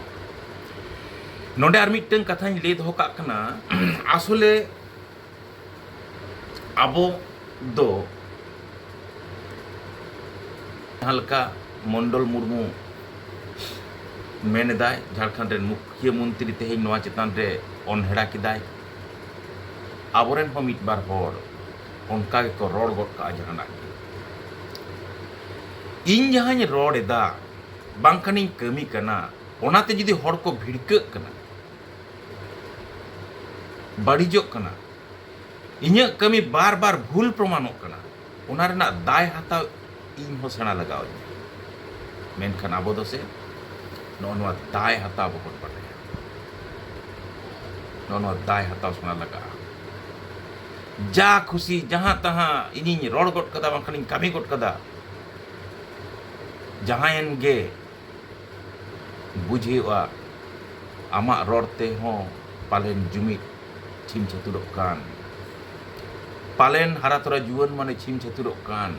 ᱱᱚᱰᱮ ᱟᱨ ᱢᱤᱫᱴᱟᱝ ᱠᱟᱛᱷᱟᱧ ᱞᱟᱹᱭ ᱫᱚᱦᱚ ᱠᱟᱜ ᱠᱟᱱᱟ᱾ ᱟᱥᱚᱞᱮ ᱟᱵᱚ ᱫᱚ ᱡᱟᱦᱟᱸ ᱞᱮᱠᱟ ᱢᱚᱱᱰᱚᱞ ᱢᱩᱨᱢᱩ ᱢᱮᱱ ᱮᱫᱟᱭ, ᱡᱷᱟᱲᱠᱷᱚᱸᱰ ᱨᱮᱱ ᱢᱩᱠᱷᱤᱭᱟᱹ ᱢᱚᱱᱛᱨᱤ ᱛᱮᱦᱮᱧ ᱱᱚᱣᱟ ᱪᱮᱛᱟᱱ ᱨᱮ ᱚᱱᱦᱮᱲᱟ ᱠᱮᱫᱟᱭ, ᱟᱵᱚᱨᱮᱱ ᱦᱚᱸ ᱢᱤᱫ ᱵᱟᱨ ᱦᱚᱲ ᱚᱱᱠᱟ ᱜᱮᱠᱚ ᱨᱚᱲ ᱜᱚᱫ ᱠᱟᱜᱼᱟ ᱡᱟᱦᱟᱱᱟᱜ ᱜᱮ᱾ ᱤᱧ ᱡᱟᱦᱟᱸᱧ ᱨᱚᱲ ᱮᱫᱟ, ᱵᱟᱝᱠᱷᱟᱱᱤᱧ ᱠᱟᱹᱢᱤ ᱠᱟᱱᱟ, ᱚᱱᱟᱛᱮ ᱡᱩᱫᱤ ᱦᱚᱲ ᱠᱚ ᱵᱷᱤᱲᱠᱟᱹᱜ ᱠᱟᱱᱟ, ᱵᱟᱹᱲᱤᱡᱚᱜ ᱠᱟᱱᱟ, ᱤᱧᱟᱹᱜ ᱠᱟᱹᱢᱤ ᱵᱟᱨ ᱵᱟᱨ ᱵᱷᱩᱞ ᱯᱨᱚᱢᱟᱱᱚᱜ ᱠᱟᱱᱟ, ᱚᱱᱟ ᱨᱮᱱᱟᱜ ᱫᱟᱭ ᱦᱟᱛᱟᱣ ᱤᱧ ᱦᱚᱸ ᱥᱮᱬᱟ ᱞᱟᱜᱟᱣ ᱤᱧᱟ᱾ ᱢᱮᱱᱠᱷᱟᱱ ᱟᱵᱚ ᱫᱚ ᱥᱮ ᱱᱚᱜᱼᱚ ᱱᱚᱣᱟ ᱫᱟᱭ ᱦᱟᱛᱟᱣ ᱵᱟᱵᱚᱱ ᱵᱟᱰᱟᱭᱟ᱾ ᱱᱚᱜᱼᱚ ᱱᱚᱣᱟ ᱫᱟᱭ ᱦᱟᱛᱟᱣ ᱥᱮᱬᱟ ᱞᱟᱜᱟᱜᱼᱟ᱾ ᱡᱟ ᱠᱷᱩᱥᱤ ᱡᱟᱦᱟᱸ ᱛᱟᱦᱟᱸ ᱤᱧᱤᱧ ᱨᱚᱲ ᱜᱚᱫ ᱠᱟᱫᱟ, ᱵᱟᱝᱠᱷᱟᱱᱤᱧ ᱠᱟᱹᱢᱤ ᱜᱚᱫ ᱠᱟᱫᱟ, ᱡᱟᱦᱟᱸᱭᱮᱱ ᱜᱮ, ᱵᱩᱡᱽ ᱦᱩᱭᱩᱜᱼᱟ, ᱟᱢᱟᱜ ᱨᱚᱲ ᱛᱮᱦᱚᱸ ᱯᱟᱞᱮᱱ ᱡᱩᱢᱤᱫ ᱪᱷᱤᱢ ᱪᱷᱟᱹᱛᱩᱨᱚᱜ ᱠᱟᱱ, ᱯᱟᱞᱮᱱ ᱦᱟᱨᱟ ᱛᱚᱨᱟ ᱡᱩᱣᱟᱹᱱ ᱢᱟᱱᱮ ᱪᱷᱤᱢ ᱪᱷᱟᱹᱛᱩᱨᱚᱜ ᱠᱟᱱ,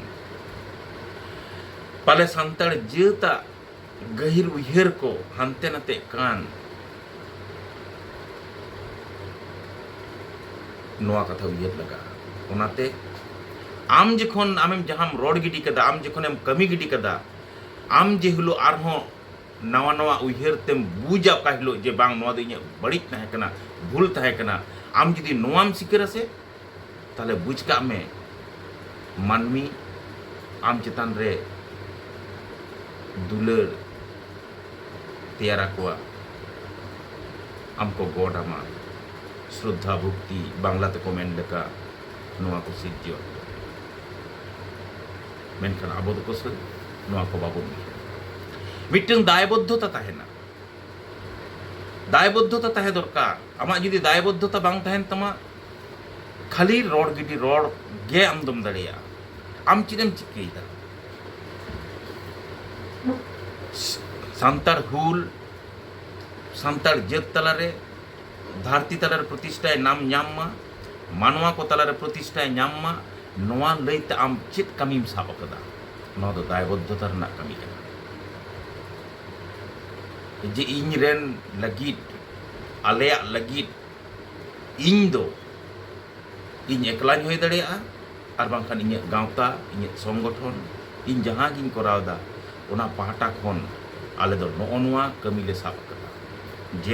ᱯᱟᱞᱮ ᱥᱟᱱᱛᱟᱲ ᱡᱟᱹᱛᱟᱜ ᱜᱟᱹᱦᱤᱨ ᱩᱭᱦᱟᱹᱨ ᱠᱚ ᱦᱟᱱᱛᱮ ᱱᱟᱛᱮᱜ ᱠᱟᱱ, ᱱᱚᱣᱟ ᱠᱟᱛᱷᱟ ᱩᱭᱦᱟᱹᱨ ᱞᱟᱜᱟᱜᱼᱟ᱾ ᱚᱱᱟᱛᱮ ᱟᱢ ᱡᱚᱠᱷᱚᱱ ᱟᱢᱮᱢ ᱡᱟᱦᱟᱸᱢ ᱨᱚᱲ ᱜᱤᱰᱤ ᱠᱟᱫᱟ, ᱟᱢ ᱡᱚᱠᱷᱚᱱᱮᱢ ᱠᱟᱹᱢᱤ ᱜᱤᱰᱤ ᱠᱟᱫᱟ, ᱟᱢ ᱡᱮ ᱦᱤᱞᱳᱜ ᱟᱨᱦᱚᱸ ᱱᱟᱣᱟ ᱱᱟᱣᱟ ᱩᱭᱦᱟᱹᱨ ᱛᱮᱢ ᱵᱩᱡᱟ ᱚᱠᱟ ᱦᱤᱞᱳᱜ ᱡᱮ ᱵᱟᱝ, ᱱᱚᱣᱟ ᱫᱚ ᱤᱧᱟᱹᱜ ᱵᱟᱹᱲᱤᱡ ᱛᱟᱦᱮᱸ ᱠᱟᱱᱟ, ᱵᱷᱩᱞ ᱛᱟᱦᱮᱸ ᱠᱟᱱᱟ, ᱟᱢ ᱡᱩᱫᱤ ᱱᱚᱣᱟᱢ ᱥᱤᱠᱟᱹᱨᱟ ᱥᱮ, ᱛᱟᱦᱞᱮ ᱵᱩᱡᱽ ᱠᱟᱜ ᱢᱮ, ᱢᱟᱹᱱᱢᱤ ᱟᱢ ᱪᱮᱛᱟᱱ ᱨᱮ ᱫᱩᱞᱟᱹᱲ ᱛᱮᱭᱟᱨ ᱟᱠᱚᱣᱟ, ᱟᱢ ᱠᱚ ᱜᱚᱰ ᱟᱢᱟ᱾ ᱥᱨᱚᱫᱷᱟ ᱵᱷᱚᱠᱛᱤ, ᱵᱟᱝᱞᱟ ᱛᱮᱠᱚ ᱢᱮᱱ ᱞᱮᱠᱟ, ᱱᱚᱣᱟ ᱠᱚ ᱥᱤᱨᱡᱟᱹᱣ ᱟᱠᱚᱣᱟ᱾ ᱢᱮᱱᱠᱷᱟᱱ ᱟᱵᱚ ᱫᱚᱠᱚ ᱥᱟᱹᱨᱤ, ᱱᱚᱣᱟ ᱠᱚ ᱵᱟᱵᱚᱱ ᱩᱭᱦᱟᱹᱨ᱾ ᱢᱤᱫᱴᱟᱝ ᱫᱟᱭᱵᱚᱫᱽᱫᱷᱚᱛᱟ ᱛᱟᱦᱮᱱᱟ, ᱫᱟᱭᱵᱚᱫᱽᱫᱷᱚᱛᱟ ᱛᱟᱦᱮᱸ ᱫᱚᱨᱠᱟᱨ᱾ ᱟᱢᱟᱜ ᱡᱩᱫᱤ ᱫᱟᱭᱵᱚᱫᱽᱫᱷᱚᱛᱟ ᱵᱟᱝ ᱛᱟᱦᱮᱱ ᱛᱟᱢᱟ, ᱠᱷᱟᱹᱞᱤ ᱨᱚᱲ ᱜᱤᱰᱤ ᱨᱚᱲ ᱜᱮ ᱟᱢ ᱫᱚᱢ ᱫᱟᱲᱮᱭᱟᱜᱼᱟ᱾ ᱟᱢ ᱪᱮᱫ ᱮᱢ ᱪᱤᱠᱟᱹᱭᱮᱫᱟ? ᱥᱟᱱᱛᱟᱲ ᱦᱩᱞ, ᱥᱟᱱᱛᱟᱲ ᱡᱟᱹᱛ ᱛᱟᱞᱟᱨᱮ, ᱫᱷᱟᱹᱨᱛᱤ ᱛᱟᱞᱟᱨᱮ ᱯᱨᱚᱛᱤᱥᱴᱷᱟᱭ ᱱᱟᱢ ᱧᱟᱢ ᱢᱟ, ᱢᱟᱱᱣᱟ ᱠᱚ ᱛᱟᱞᱟᱨᱮ ᱯᱨᱚᱛᱤᱥᱴᱷᱟᱭ ᱧᱟᱢ ᱢᱟ, ᱱᱚᱣᱟ ᱞᱟᱹᱭᱛᱮ ᱟᱢ ᱪᱮᱫ ᱠᱟᱹᱢᱤᱢ ᱥᱟᱵ ᱟᱠᱟᱫᱟ? ᱱᱚᱣᱟ ᱫᱚ ᱫᱟᱭᱵᱚᱫᱽᱫᱷᱚᱛᱟ ᱨᱮᱱᱟᱜ ᱠᱟᱹᱢᱤ ᱠᱟᱱᱟ᱾ ᱡᱮ ᱤᱧ ᱨᱮᱱ ᱞᱟᱹᱜᱤᱫ, ᱟᱞᱮᱭᱟᱜ ᱞᱟᱹᱜᱤᱫ, ᱤᱧ ᱫᱚ ᱤᱧ ᱮᱠᱞᱟᱧ ᱦᱩᱭ ᱫᱟᱲᱮᱭᱟᱜᱼᱟ, ᱟᱨ ᱵᱟᱝᱠᱷᱟᱱ ᱤᱧᱟᱹᱜ ᱜᱟᱶᱛᱟ, ᱤᱧᱟᱹᱜ ᱥᱚᱝᱜᱚᱴᱷᱚᱱ, ᱤᱧ ᱡᱟᱦᱟᱸ ᱜᱤᱧ ᱠᱚᱨᱟᱣ ᱮᱫᱟ, ᱚᱱᱟ ᱯᱟᱦᱴᱟ ᱠᱷᱚᱱ ᱟᱞᱮ ᱫᱚ ᱱᱚᱜᱼᱚ ᱱᱚᱣᱟ ᱠᱟᱹᱢᱤ ᱞᱮ ᱥᱟᱵ ᱟᱠᱟᱫᱟ᱾ ᱡᱮ